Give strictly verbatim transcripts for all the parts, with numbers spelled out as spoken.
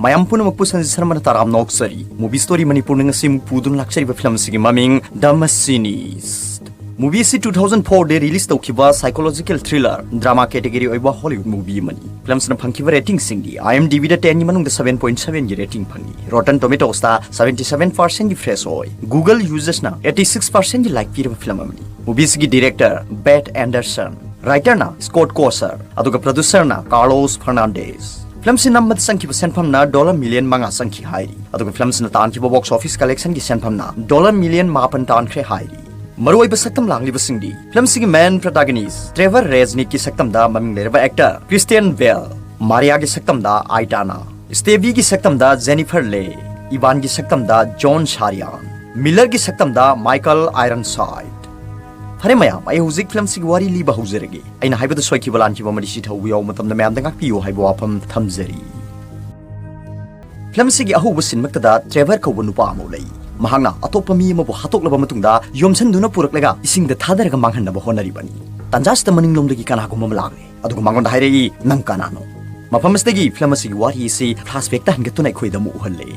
ꯃꯌꯥꯝ ꯄꯨꯝꯅꯃꯛꯄꯨ ꯁꯟꯖꯤꯠ ꯁꯔꯃꯅ ꯇꯔꯥꯝꯅ ꯑꯣꯛꯆꯔꯤ꯫ Movie Story ꯃꯅꯤꯄꯨꯔꯅ ꯉꯁꯤ ꯑꯃꯨꯛ ꯄꯨꯗꯨꯅ ꯂꯥꯛꯆꯔꯤꯕ ꯐꯤꯂꯝ ꯑꯁꯤꯒꯤ ꯃꯃꯤꯡ The Machinist꯫ Movie ꯑꯁꯤ two thousand four ꯗ release ꯇꯧꯈꯤꯕ psychological thriller drama category ꯑꯣꯏꯕ Hollywood movie ꯑꯃꯅꯤ꯫ ꯐꯤꯂꯝꯁꯤꯅ ꯐꯪꯈꯤꯕ ratingꯁꯤꯡꯗꯤ IMDbꯗ tenꯒꯤ ꯃꯅꯨꯡꯗ seven point sevenꯒꯤ rating ꯐꯪꯉꯤ꯫ Rotten Tomatoesꯇ seventy seven percentꯒꯤ fresh ꯑꯣꯏ꯫ Google usersꯅ eighty six percentꯒꯤ like ꯄꯤꯔꯕ ꯐꯤꯂꯝ ꯑꯃꯅꯤ꯫ Movieꯁꯤꯒꯤ director Bette Anderson, writerꯅ Scott Kosar, ꯑꯗꯨꯒ producerꯅ Carlos Fernandez꯫ ꯐꯤꯂꯝꯁꯤ ꯅꯝꯕꯗ ꯆꯪꯈꯤꯕ ꯁꯦꯟꯐꯝꯅ dollar million ꯃꯉꯥ ꯆꯪꯈꯤ ꯍꯥꯏꯔꯤ꯫ ꯑꯗꯨꯒ ꯐꯤꯂꯝꯁꯤꯅ ꯇꯥꯟꯈꯤꯕ box office collectionꯒꯤ ꯁꯦꯟꯐꯝꯅ dollar million ꯃꯥꯄꯟ ꯇꯥꯟꯈ꯭ꯔꯦ ꯍꯥꯏꯔꯤ꯫ ꯃꯔꯨꯑꯣꯏꯕ ꯁꯛꯇꯝ ꯂꯥꯡꯂꯤꯕꯁꯤꯡꯗꯤ ꯐꯤꯂꯝꯁꯤꯒꯤ main protagonist Trevor Resnickꯀꯤ ꯁꯛꯇꯝꯗ ꯃꯃꯤꯡ ꯂꯩꯔꯕ actor Christian Bale, Mariaꯒꯤ ꯁꯛꯇꯝꯗ Aitana, Stevieꯒꯤ ꯁꯛꯇꯝꯗ Jennifer Lay, Ivanꯒꯤ ꯁꯛꯇꯝꯗ John Sharian, Millerꯒꯤ ꯁꯛꯇꯝꯗ Michael Ironside꯫ ꯐꯔꯦ ꯃꯌꯥꯝ, ꯑꯩ ꯍꯧꯖꯤꯛ ꯐꯤꯂꯝꯁꯤꯒꯤ ꯋꯥꯔꯤ ꯂꯤꯕ ꯍꯧꯖꯔꯒꯦ꯫ ꯑꯩꯅ ꯍꯥꯏꯕꯗ ꯁꯣꯏꯈꯤꯕ ꯂꯥꯟꯈꯤꯕ ꯑꯃꯗꯤ ꯁꯤ ꯊꯧꯕ ꯌꯥꯎꯕ ꯃꯇꯝꯗ ꯃꯌꯥꯝꯗ ꯉꯥꯛꯄꯤꯌꯨ ꯍꯥꯏꯕ ꯋꯥꯐꯝ ꯊꯝꯖꯔꯤ꯫ ꯐꯤꯂꯝꯁꯤꯒꯤ ꯑꯍꯧꯕ ꯁꯤꯟꯃꯛꯇꯗ ꯇ꯭ꯔꯦꯚꯔ ꯀꯧꯕ ꯅꯨꯄꯥ ꯑꯃ ꯂꯩ꯫ ꯃꯍꯥꯛꯅ ꯑꯇꯣꯞꯄ ꯃꯤ ꯑꯃꯕꯨ ꯍꯥꯠꯇꯣꯛꯂꯕ ꯃꯇꯨꯡꯗ ꯌꯣꯝꯁꯤꯟꯗꯨꯅ ꯄꯨꯔꯛꯂꯒ ꯏꯁꯤꯡꯗ ꯊꯥꯗꯔꯒ ꯃꯥꯡꯍꯟꯅꯕ ꯍꯣꯠꯅꯔꯤꯕꯅꯤ꯫ ꯇꯥꯟꯖꯥꯁꯤꯗ ꯃꯅꯤꯡꯂꯣꯝꯗꯒꯤ ꯀꯅꯥꯒꯨꯝꯕ ꯑꯃ ꯂꯥꯛꯂꯦ, ꯑꯗꯨꯒ ꯃꯉꯣꯟꯗ ꯍꯥꯏꯔꯛꯏ, "ꯅꯪ ꯀꯅꯥꯅꯣ?" ꯃꯐꯝ ꯑꯁꯤꯗꯒꯤ ꯐꯤꯂꯝ ꯑꯁꯤꯒꯤ ꯋꯥꯔꯤ ꯑꯁꯤ flashbackꯇ ꯍꯟꯒꯠꯇꯨꯅ ꯑꯩꯈꯣꯏꯗ ꯑꯃꯨꯛ ꯎꯍꯜꯂꯦ꯫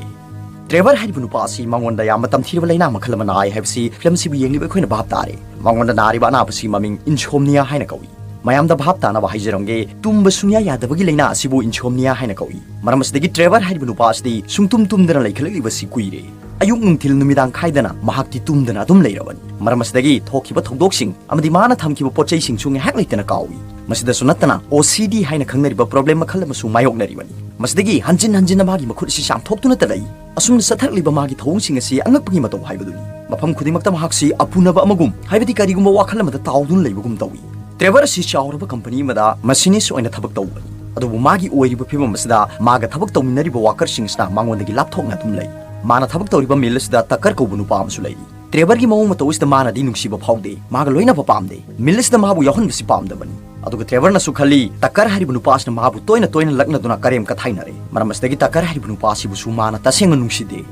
ꯇ꯭ꯔꯦꯚꯔ ꯍꯥꯏꯔꯤꯕ ꯅꯨꯄꯥ ꯑꯁꯤ ꯃꯉꯣꯟꯗ ꯌꯥꯝꯅ ꯇꯝꯊꯤꯔꯕ ꯂꯥꯏꯅꯥ ꯃꯈꯜ ꯑꯃ ꯅꯥꯏ ꯍꯥꯏꯕꯁꯤ ꯐꯤꯂꯝ ꯑꯁꯤꯕꯨ ꯌꯦꯡꯂꯤꯕ ꯑꯩꯈꯣꯏꯅ ꯚꯥꯞ ꯇꯥꯔꯦ꯫ ꯃꯉꯣꯟꯗ ꯅꯥꯔꯤꯕ ꯑꯅꯥꯕꯁꯤ ꯃꯃꯤꯡ insomnia ꯍꯥꯏꯅ ꯀꯧꯏ꯫ ꯃꯌꯥꯝꯗ ꯚꯥꯞ ꯇꯥꯅꯕ ꯍꯥꯏꯖꯔꯝꯒꯦ, ꯇꯨꯝꯕ ꯁꯨꯡꯌꯥ ꯌꯥꯗꯕꯒꯤ ꯂꯥꯏꯅꯥ ꯑꯁꯤꯕꯨ insomnia ꯍꯥꯏꯅ ꯀꯧꯏ꯫ ꯃꯔꯝ ꯑꯁꯤꯗꯒꯤ ꯇ꯭ꯔꯦꯚꯔ ꯍꯥꯏꯔꯤꯕ ꯅꯨꯄꯥ ꯑꯁꯤꯗꯤ ꯁꯨꯡꯇꯨꯝ ꯇꯨꯝꯗꯅ ꯂꯩꯈꯠꯂꯛꯂꯤꯕꯁꯤ ꯀꯨꯏꯔꯦ꯫ ꯑꯌꯨꯛ ꯅꯨꯡꯊꯤꯜ ꯅꯨꯃꯤꯗꯥꯡ ꯈꯥꯏꯗꯅ ꯃꯍꯥꯛꯇꯤ ꯇꯨꯝꯗꯅ ꯑꯗꯨꯝ ꯂꯩꯔꯕꯅꯤ꯫ ꯃꯔꯝ ꯑꯁꯤꯗꯒꯤ ꯊꯣꯛꯈꯤꯕ ꯊꯧꯗꯣꯛꯁꯤꯡ ꯑꯃꯗꯤ ꯃꯥꯅ ꯊꯝꯈꯤꯕ ꯄꯣꯠ ꯆꯩꯁꯤꯡꯁꯨ ꯉꯥꯏꯍꯥꯛ ꯂꯩꯇꯅ ꯀꯥꯎꯏ꯫ ꯃꯁꯤꯗꯁꯨ ꯅꯠꯇꯅ OCD ꯍꯥꯏꯅ ꯈꯪꯅꯔꯤꯕ problem ꯃꯈꯜ ꯑꯃꯁꯨ ꯃꯥꯌꯣꯛꯅꯔꯤꯕꯅꯤ꯫ ꯃꯁꯤꯗꯒꯤ ꯍꯟꯖꯤꯟ ꯍꯟꯖꯤꯟꯅ ꯃꯥꯒꯤ ꯃꯈꯨꯠ ꯑꯁꯤ ꯆꯥꯝꯊꯣꯛꯇꯨꯅꯇ ꯂꯩ꯫ ꯑꯁꯨꯝꯅ ꯆꯠꯊꯔꯛꯂꯤꯕ ꯃꯥꯒꯤ ꯊꯧꯑꯣꯡꯁꯤꯡ ꯑꯁꯤ ꯑꯉꯛꯄꯒꯤ ꯃꯇꯧ ꯍꯥꯏꯕꯗꯨꯅꯤ꯫ ꯃꯐꯝ ꯈꯨꯗꯤꯡꯃꯛꯇ ꯃꯍꯥꯛꯁꯤ ꯑꯄꯨꯅꯕ ꯑꯃꯒꯨꯝ, ꯍꯥꯏꯕꯗꯤ ꯀꯔꯤꯒꯨꯝꯕ ꯋꯥꯈꯜ ꯑꯃꯗ ꯇꯥꯎꯗꯨꯅ ꯂꯩꯕꯒꯨꯝ ꯇꯧꯏ꯫ ꯇ꯭ꯔꯦꯚꯔ ꯑꯁꯤ ꯆꯥꯎꯔꯕ company ꯑꯃꯗ machinist ꯑꯣꯏꯅ ꯊꯕꯛ ꯇꯧꯕꯅꯤ꯫ ꯑꯗꯨꯕꯨ ꯃꯥꯒꯤ ꯑꯣꯏꯔꯤꯕ ꯐꯤꯕꯝ ꯑꯁꯤꯗ ꯃꯥꯒ ꯊꯕꯛ ꯇꯧꯃꯤꯟꯅꯔꯤꯕ workerꯁꯤꯡ ꯑꯁꯤꯅ ꯃꯉꯣꯟꯗꯒꯤ ꯂꯥꯞꯊꯣꯛꯅ ꯑꯗꯨꯝ ꯂꯩ꯫ ꯃꯥꯅ ꯊꯕꯛ ꯇꯧꯔꯤꯕ mill ꯑꯁꯤꯗ ꯇꯀꯔ ꯀꯧꯕ ꯅꯨꯄꯥ ꯑꯃꯁꯨ ꯂꯩꯔꯤ꯫ ꯇ꯭ꯔꯦꯚꯔꯒꯤ ꯃꯑꯣꯡ ꯃꯇꯧ ꯑꯁꯤꯗ ꯃꯥꯅꯗꯤ ꯅꯨꯡꯁꯤꯕ ꯐꯥꯎꯗꯦ, ꯃꯥꯒ ꯂꯣꯏꯅꯕ ꯄꯥꯝꯗꯦ, mill ꯑꯁꯤꯗ ꯃꯥꯕꯨ ꯌꯥꯎꯍꯟꯕꯁꯤ ꯄꯥꯝꯗꯕꯅꯤ꯫ ꯑꯗꯨꯒ ꯇ꯭ꯔꯦꯚꯔꯅꯁꯨ ꯈꯜꯂꯤ, ꯇꯀꯔ ꯍꯥꯏꯔꯤꯕ ꯅꯨꯄꯥ ꯑꯁꯤꯅ ꯃꯥꯕꯨ ꯇꯣꯏꯅ ꯇꯣꯏꯅ ꯂꯛꯅꯗꯨꯅ ꯀꯔꯦꯝ ꯀꯊꯥꯏꯅꯔꯦ꯫ ꯃꯔꯝ ꯑꯁꯤꯗꯒꯤ ꯇꯀꯔ ꯍꯥꯏꯔꯤꯕ ꯅꯨꯄꯥ ꯑꯁꯤꯕꯨꯁꯨ ꯃꯥꯅ ꯇꯁꯦꯡꯅ ꯅꯨꯡꯁꯤꯗꯦ꯫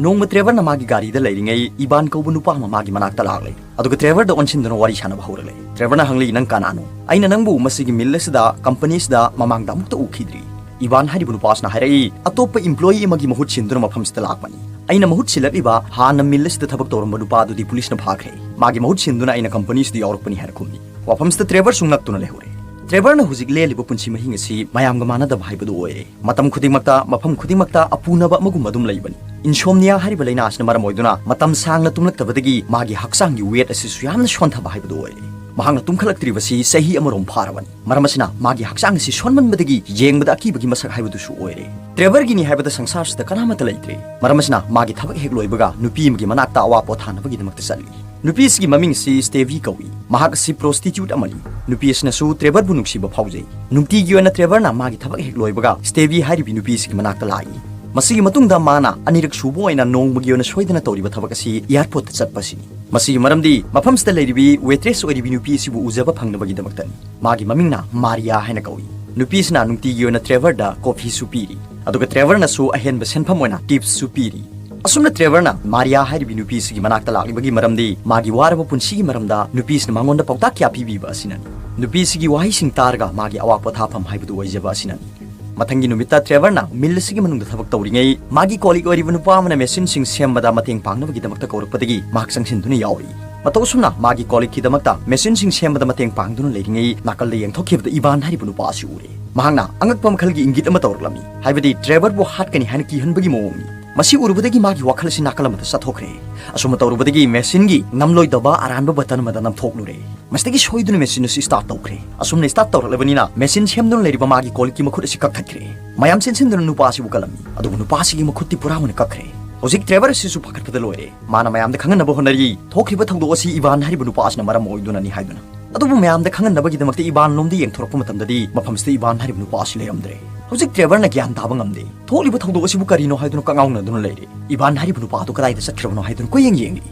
ꯅꯣꯡꯃ ꯇ꯭ꯔꯦꯚꯔꯅ ꯃꯥꯒꯤ ꯒꯥꯔꯤꯗ ꯂꯩꯔꯤꯉꯩ ꯏꯕꯥꯟ ꯀꯧꯕ ꯅꯨꯄꯥ ꯑꯃ ꯃꯥꯒꯤ ꯃꯅꯥꯛꯇ ꯂꯥꯛꯂꯦ꯫ ꯑꯗꯨꯒ ꯇ꯭ꯔꯦꯚꯔꯗ ꯑꯣꯟꯁꯤꯟꯗꯨꯅ ꯋꯥꯔꯤ ꯁꯥꯟꯅꯕ ꯍꯧꯔꯛꯂꯦ꯫ ꯇ꯭ꯔꯦꯚꯔꯅ ꯍꯪꯂꯤ, "ꯅꯪ ꯀꯅꯥꯅꯣ? ꯑꯩꯅ ꯅꯪꯕꯨ ꯃꯁꯤꯒꯤ mill ꯑꯁꯤꯗ, company ꯑꯁꯤꯗ ꯃꯃꯥꯡꯗ ꯑꯃꯨꯛꯇ ꯎꯈꯤꯗ꯭ꯔꯤ꯫ ꯏꯕꯥꯟ ꯍꯥꯏꯔꯤꯕ ꯅꯨꯄꯥꯁꯤꯅ ꯍꯥꯏꯔꯛꯏ, "ꯑꯇꯣꯞꯄ employee ꯑꯃꯒꯤ ꯃꯍꯨꯠ ꯁꯤꯟꯗꯨꯅ ꯃꯐꯝꯁꯤꯗ ꯂꯥꯛꯄꯅꯤ꯫ ꯑꯩꯅ ꯃꯍꯨꯠ ꯁꯤꯜꯂꯛꯂꯤꯕ ꯍꯥꯟꯅ mill ꯑꯁꯤꯗ ꯊꯕꯛ ꯇꯧꯔꯝꯕ ꯅꯨꯄꯥ ꯑꯗꯨꯗꯤ ꯄꯨꯂꯤꯁꯅ ꯐꯥꯈ꯭ꯔꯦ꯫ ꯃꯥꯒꯤ ꯃꯍꯨꯠ ꯁꯤꯟꯗꯨꯅ ꯑꯩꯅ company ꯁꯤꯗ ꯌꯥꯎꯔꯛꯄꯅꯤ" ꯍꯥꯏꯅ ꯈꯨꯝꯃꯤ꯫ ꯋꯥꯐꯝꯁꯤꯗ ꯇ꯭ꯔꯦꯚꯔꯁꯨ ꯉꯛꯇꯨꯅ ꯂꯩꯍꯧꯔꯦ꯫ ꯇ꯭ꯔꯦꯚꯔꯅ ꯍꯧꯖꯤꯛ ꯂꯦꯜꯂꯤꯕ ꯄꯨꯟꯁꯤ ꯃꯍꯤꯡ ꯑꯁꯤ ꯃꯌꯥꯝꯒ ꯃꯥꯟꯅꯗꯕ ꯍꯥꯏꯕꯗꯨ ꯑꯣꯏꯔꯦ꯫ ꯃꯇꯝ ꯈꯨꯗꯤꯡꯃꯛꯇ, ꯃꯐꯝ ꯈꯨꯗꯤꯡꯃꯛꯇ ꯑꯄꯨꯅꯕ ꯑꯃꯒꯨꯝꯕ ꯑꯗꯨꯝ ꯂꯩꯕꯅꯤ꯫ Insomnia ꯍꯥꯏꯔꯤꯕ ꯂꯥꯏꯅꯥ ꯑꯁꯤꯅ ꯃꯔꯝ ꯑꯣꯏꯗꯨꯅ ꯃꯇꯝ ꯁꯥꯡꯅ ꯇꯨꯝꯂꯛꯇꯕꯗꯒꯤ ꯃꯥꯒꯤ ꯍꯛꯆꯥꯡꯒꯤ weight ꯑꯁꯤꯁꯨ ꯌꯥꯝꯅ ꯁꯣꯟꯊꯕ ꯍꯥꯏꯕꯗꯨ ꯑꯣꯏꯔꯦ꯫ ꯃꯍꯥꯛꯅ ꯇꯨꯝꯈꯠꯂꯛꯇ꯭ꯔꯤꯕꯁꯤ ꯆꯍꯤ ꯑꯃꯔꯣꯝ ꯐꯥꯔꯕꯅꯤ꯫ ꯃꯔꯝ ꯑꯁꯤꯅ ꯃꯥꯒꯤ ꯍꯛꯆꯥꯡ ꯑꯁꯤ ꯁꯣꯟꯃꯟꯕꯗꯒꯤ ꯌꯦꯡꯕꯗ ꯑꯀꯤꯕꯒꯤ ꯃꯁꯛ ꯍꯥꯏꯕꯗꯨꯁꯨ ꯑꯣꯏꯔꯦ꯫ ꯇ꯭ꯔꯦꯚꯔꯒꯤꯅꯤ ꯍꯥꯏꯕꯗ ꯁꯪꯁꯥꯔꯁꯤꯗ ꯀꯅꯥꯃꯠꯇ ꯂꯩꯇ꯭ꯔꯦ꯫ ꯃꯔꯝ ꯑꯁꯤꯅ ꯃꯥꯒꯤ ꯊꯕꯛ ꯍꯦꯛ ꯂꯣꯏꯕꯒ ꯅꯨꯄꯤ ꯑꯃꯒꯤ ꯃꯅꯥꯛꯇ ꯑꯋꯥ ꯄꯣꯊꯥꯅꯕꯒꯤꯗꯃꯛꯇ ꯆꯠꯂꯤ꯫ ꯅꯨꯄꯤ ꯑꯁꯤꯒꯤ ꯃꯃꯤꯡ ꯑꯁꯤ ꯁ꯭ꯇꯦꯚꯤ ꯀꯧꯏ꯫ ꯃꯍꯥꯛ ꯑꯁꯤ prostitute ꯑꯃꯅꯤ꯫ ꯅꯨꯄꯤ ꯑꯁꯤꯅꯁꯨ ꯇ꯭ꯔꯦꯚꯔꯕꯨ ꯅꯨꯡꯁꯤꯕ ꯐꯥꯎꯖꯩ꯫ ꯅꯨꯡꯇꯤꯒꯤ ꯑꯣꯏꯅ ꯇ꯭ꯔꯦꯚꯔꯅ ꯃꯥꯒꯤ ꯊꯕꯛ ꯍꯦꯛ ꯂꯣꯏꯕꯒ ꯁ꯭ꯇꯦꯚꯤ ꯍꯥꯏꯔꯤꯕꯤ ꯅꯨꯄꯤ ꯑꯁꯤꯒꯤ ꯃꯅꯥꯛꯇ ꯂꯥꯛꯏ꯫ ꯃꯁꯤꯒꯤ ꯃꯇꯨꯡꯗ ꯃꯥꯅ ꯑꯅꯤꯔꯛ ꯁꯨꯕ ꯑꯣꯏꯅ ꯅꯣꯡꯃꯒꯤ ꯑꯣꯏꯅ ꯁꯣꯏꯗꯅ ꯇꯧꯔꯤꯕ ꯊꯕꯛ ꯑꯁꯤ airport ꯇ ꯆꯠꯄ ꯑꯁꯤꯅꯤ꯫ ꯃꯁꯤꯒꯤ ꯃꯔꯝꯗꯤ ꯃꯐꯝꯁꯤꯗ ꯂꯩꯔꯤꯕꯤ waitress ꯑꯣꯏꯔꯤꯕꯤ ꯅꯨꯄꯤ ꯑꯁꯤꯕꯨ ꯎꯖꯕ ꯐꯪꯅꯕꯒꯤꯗꯃꯛꯇꯅꯤ꯫ ꯃꯥꯒꯤ ꯃꯃꯤꯡꯅ ꯃꯥꯔꯤꯌꯥ ꯍꯥꯏꯅ ꯀꯧꯏ꯫ ꯅꯨꯄꯤ ꯑꯁꯤꯅ ꯅꯨꯡꯇꯤꯒꯤ ꯑꯣꯏꯅ ꯇ꯭ꯔꯦꯚꯔꯗ coffee ꯁꯨ ꯄꯤꯔꯤ, ꯑꯗꯨꯒ ꯇ꯭ꯔꯦꯚꯔꯅꯁꯨ ꯑꯍꯦꯟꯕ ꯁꯦꯟꯐꯝ ꯑꯣꯏꯅ tips ꯁꯨ ꯄꯤꯔꯤ꯫ ꯑꯁꯨꯝꯅ ꯇ꯭ꯔꯦꯚꯔꯅ ꯃꯥꯔꯤꯌꯥ ꯍꯥꯏꯔꯤꯕꯤ ꯅꯨꯄꯤ ꯑꯁꯤꯒꯤ ꯃꯅꯥꯛꯇ ꯂꯥꯛꯂꯤꯕꯒꯤ ꯃꯔꯝꯗꯤ ꯃꯥꯒꯤ ꯋꯥꯔꯕ ꯄꯨꯟꯁꯤꯒꯤ ꯃꯔꯝꯗ ꯅꯨꯄꯤ ꯑꯁꯤꯅ ꯃꯉꯣꯟꯗ ꯄꯥꯎꯇꯥꯛ ꯀꯌꯥ ꯄꯤꯕꯤꯕ ꯑꯁꯤꯅꯅꯤ꯫ ꯅꯨꯄꯤ ꯑꯁꯤꯒꯤ ꯋꯥꯍꯩꯁꯤꯡ ꯇꯥꯔꯒ ꯃꯥꯒꯤ ꯑꯋꯥ ꯄꯣꯊꯥꯐꯝ ꯍꯥꯏꯕꯗꯨ ꯑꯣꯏꯖꯕ ꯑꯁꯤꯅꯅꯤ꯫ ꯃꯊꯪꯒꯤ ꯅꯨꯃꯤꯠꯇ ꯇ꯭ꯔꯦꯚꯔꯅ mill ꯑꯁꯤꯒꯤ ꯃꯅꯨꯡꯗ ꯊꯕꯛ ꯇꯧꯔꯤꯉꯩ ꯃꯥꯒꯤ colleague ꯑꯣꯏꯔꯤꯕ ꯅꯨꯄꯥ ꯑꯃꯅ machine ꯁꯤꯡ ꯁꯦꯝꯕꯗ ꯃꯇꯦꯡ ꯄꯥꯡꯅꯕꯒꯤꯗꯃꯛꯇ ꯀꯧꯔꯛꯄꯗꯒꯤ ꯃꯍꯥꯛ ꯆꯪꯁꯤꯟꯗꯨꯅ ꯌꯥꯎꯔꯤ꯫ ꯃꯇꯧ ꯑꯁꯨꯝꯅ ꯃꯥꯒꯤ colleague ꯀꯤꯗꯃꯛꯇ machine ꯁꯤꯡ ꯁꯦꯝꯕꯗ ꯃꯇꯦꯡ ꯄꯥꯡꯗꯨꯅ ꯂꯩꯔꯤꯉꯩ ꯅꯥꯀꯜꯗ ꯌꯦꯡꯊꯣꯛꯈꯤꯕꯗ ꯏꯕꯥꯟ ꯍꯥꯏꯔꯤꯕ ꯅꯨꯄꯥ ꯑꯁꯤ ꯎꯔꯦ꯫ ꯃꯍꯥꯛꯅ ꯑꯉꯛꯄ ꯃꯈꯜꯒꯤ ꯏꯪꯒꯤꯠ ꯑꯃ ꯇꯧꯔꯛꯂꯝꯃꯤ, ꯍꯥꯏꯕꯗꯤ ꯇ꯭ꯔꯦꯚꯔꯕꯨ ꯍꯥꯠꯀꯅꯤ ꯍꯥꯏꯅ ꯀꯤꯍꯟꯕꯒꯤ ꯃꯑꯣꯡꯅꯤ꯫ ꯃꯁꯤ ꯎꯔꯨꯕꯗꯒꯤ ꯃꯥꯒꯤ ꯋꯥꯈꯜ ꯑꯁꯤ ꯅꯥꯀꯜ ꯑꯃꯗ ꯆꯠꯊꯣꯛꯈ꯭ꯔꯦ꯫ ꯑꯁꯨꯝꯅ ꯇꯧꯔꯨꯕꯗꯒꯤ machine ꯒꯤ ꯅꯝꯂꯣꯏꯗꯕ ꯑꯔꯥꯟꯕ button ꯑꯃꯗ ꯅꯝꯊꯣꯛꯂꯨꯔꯦ꯫ ꯃꯁꯤꯗꯒꯤ ꯁꯣꯏꯗꯨꯅ machine ꯑꯁꯤ start ꯇꯧꯈ꯭ꯔꯦ꯫ ꯑꯁꯨꯝꯅ start ꯇꯧꯔꯛꯂꯕꯅꯤꯅ machine ꯁꯦꯝꯗꯨꯅ ꯂꯩꯔꯤꯕ ꯃꯥꯒꯤ colleague ꯀꯤ ꯃꯈꯨꯠ ꯑꯁꯤ ꯀꯛꯊꯠꯈ꯭ꯔꯦ꯫ ꯃꯌꯥꯝ ꯆꯦꯟꯁꯤꯟꯗꯨꯅ ꯅꯨꯄꯥ ꯑꯁꯤꯕꯨ ꯀꯜꯂꯝꯃꯤ, ꯑꯗꯨꯕꯨ ꯅꯨꯄꯥ ꯑꯁꯤꯒꯤ ꯃꯈꯨꯠꯇꯤ ꯄꯨꯔꯥ ꯑꯣꯏꯅ ꯀꯛꯈ꯭ꯔꯦ꯫ ꯍꯧꯖꯤꯛ ꯇ꯭ꯔꯦꯚꯔ ꯑꯁꯤꯁꯨ ꯄꯥꯈꯠꯄꯗ ꯂꯣꯏꯔꯦ꯫ ꯃꯥꯅ ꯃꯌꯥꯝꯗ ꯈꯪꯍꯟꯅꯕ ꯍꯣꯠꯅꯔꯤ, ꯊꯣꯛꯈ꯭ꯔꯤꯕ ꯊꯧꯗꯣꯛ ꯑꯁꯤ ꯏꯕꯥꯟ ꯍꯥꯏꯔꯤꯕ ꯅꯨꯄꯥ ꯑꯁꯤꯅ ꯃꯔꯝ ꯑꯣꯏꯗꯨꯅꯅꯤ ꯍꯥꯏꯗꯨꯅ꯫ ꯑꯗꯨꯕꯨ ꯃꯌꯥꯝꯗ ꯈꯪꯍꯟꯅꯕꯒꯤꯗꯃꯛꯇ ꯏꯕꯥꯟ ꯂꯣꯝꯗ ꯌꯦꯡꯊꯣꯔꯛꯄ ꯃꯇꯝꯗꯗꯤ ꯃꯐꯝꯁꯤꯗ ꯏꯕꯥꯟ ꯍꯥꯏꯔꯤꯕ ꯅꯨꯄꯥ ꯑꯁꯤ ꯂꯩꯔꯝꯗ꯭ꯔꯦ꯫ ꯍꯧꯖꯤꯛ ꯇ꯭ꯔꯦꯚꯔꯅ ꯒ꯭ꯌꯥꯟ ꯇꯥꯕ ꯉꯝꯗꯦ꯫ ꯊꯣꯛꯂꯤꯕ ꯊꯧꯗꯣꯛ ꯑꯁꯤꯕꯨ ꯀꯔꯤꯅꯣ ꯍꯥꯏꯗꯨꯅ ꯀꯉꯥꯎꯅꯗꯨꯅ ꯂꯩꯔꯦ꯫ ꯏꯕꯥꯟ ꯍꯥꯏꯔꯤꯕ ꯅꯨꯄꯥ ꯑꯗꯨ ꯀꯗꯥꯏꯗ ꯆꯠꯈ꯭ꯔꯕꯅꯣ ꯍꯥꯏꯗꯨꯅ ꯀꯣꯏꯌꯦꯡ ꯌꯦꯡꯂꯤ꯫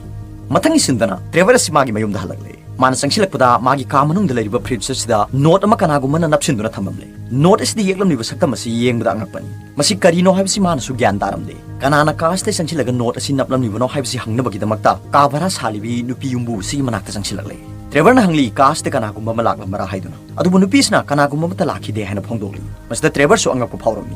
ꯃꯊꯪꯒꯤ ꯁꯤꯟꯗꯅ ꯇ꯭ꯔꯦꯚꯔ ꯑꯁꯤ ꯃꯥꯒꯤ ꯃꯌꯨꯝꯗ ꯍꯜꯂꯛꯂꯦ꯫ ꯃꯥꯅ ꯆꯪꯁꯤꯜꯂꯛꯄꯗ ꯃꯥꯒꯤ ꯀꯥ ꯃꯅꯨꯡꯗ ꯂꯩꯔꯤꯕ fridge ꯑꯁꯤꯗ note ꯑꯃ ꯀꯅꯥꯒꯨꯝꯕꯅ ꯅꯞꯁꯤꯟꯗꯨꯅ ꯊꯝꯂꯝꯂꯦ꯫ Note ꯑꯁꯤꯗ ꯌꯦꯛꯂꯝꯂꯤꯕ ꯁꯛꯇꯝ ꯑꯁꯤ ꯌꯦꯡꯕꯗ ꯑꯉꯛꯄꯅꯤ꯫ ꯃꯁꯤ ꯀꯔꯤꯅꯣ ꯍꯥꯏꯕꯁꯤ ꯃꯥꯅꯁꯨ ꯒ꯭ꯌꯥꯟ ꯇꯥꯔꯝꯗꯦ꯫ ꯀꯅꯥꯅ ꯀꯥ ꯑꯁꯤꯗ ꯆꯪꯁꯤꯜꯂꯒ note ꯑꯁꯤ ꯅꯞꯂꯝꯂꯤꯕꯅꯣ ꯍꯥꯏꯕꯁꯤ ꯍꯪꯅꯕꯒꯤꯗꯃꯛꯇ ꯀꯥ ꯚꯔꯥ ꯁꯥꯜꯂꯤꯕꯤ ꯅꯨꯄꯤ ꯌꯨꯝꯕꯨ ꯑꯁꯤꯒꯤ ꯃꯅꯥꯛꯇ ꯆꯪꯁꯤꯜꯂꯛꯂꯦ꯫ ꯇ꯭ꯔꯦꯚꯔꯅ ꯍꯪꯂꯤ, "ꯀꯥꯔ ꯑꯁꯤꯗ ꯀꯅꯥꯒꯨꯝꯕ ꯑꯃ ꯂꯥꯛꯂꯝꯕꯔꯥ?" ꯍꯥꯏꯗꯨꯅ꯫ ꯑꯗꯨꯕꯨ ꯅꯨꯄꯤꯁꯤꯅ ꯀꯅꯥꯒꯨꯝꯕ ꯑꯃꯠꯇ ꯂꯥꯛꯈꯤꯗꯦ ꯍꯥꯏꯅ ꯐꯣꯡꯗꯣꯛꯂꯤ꯫ ꯃꯁꯤꯗ ꯇ꯭ꯔꯦꯚꯔꯁꯨ ꯑꯉꯛꯄ ꯐꯥꯎꯔꯝꯃꯤ꯫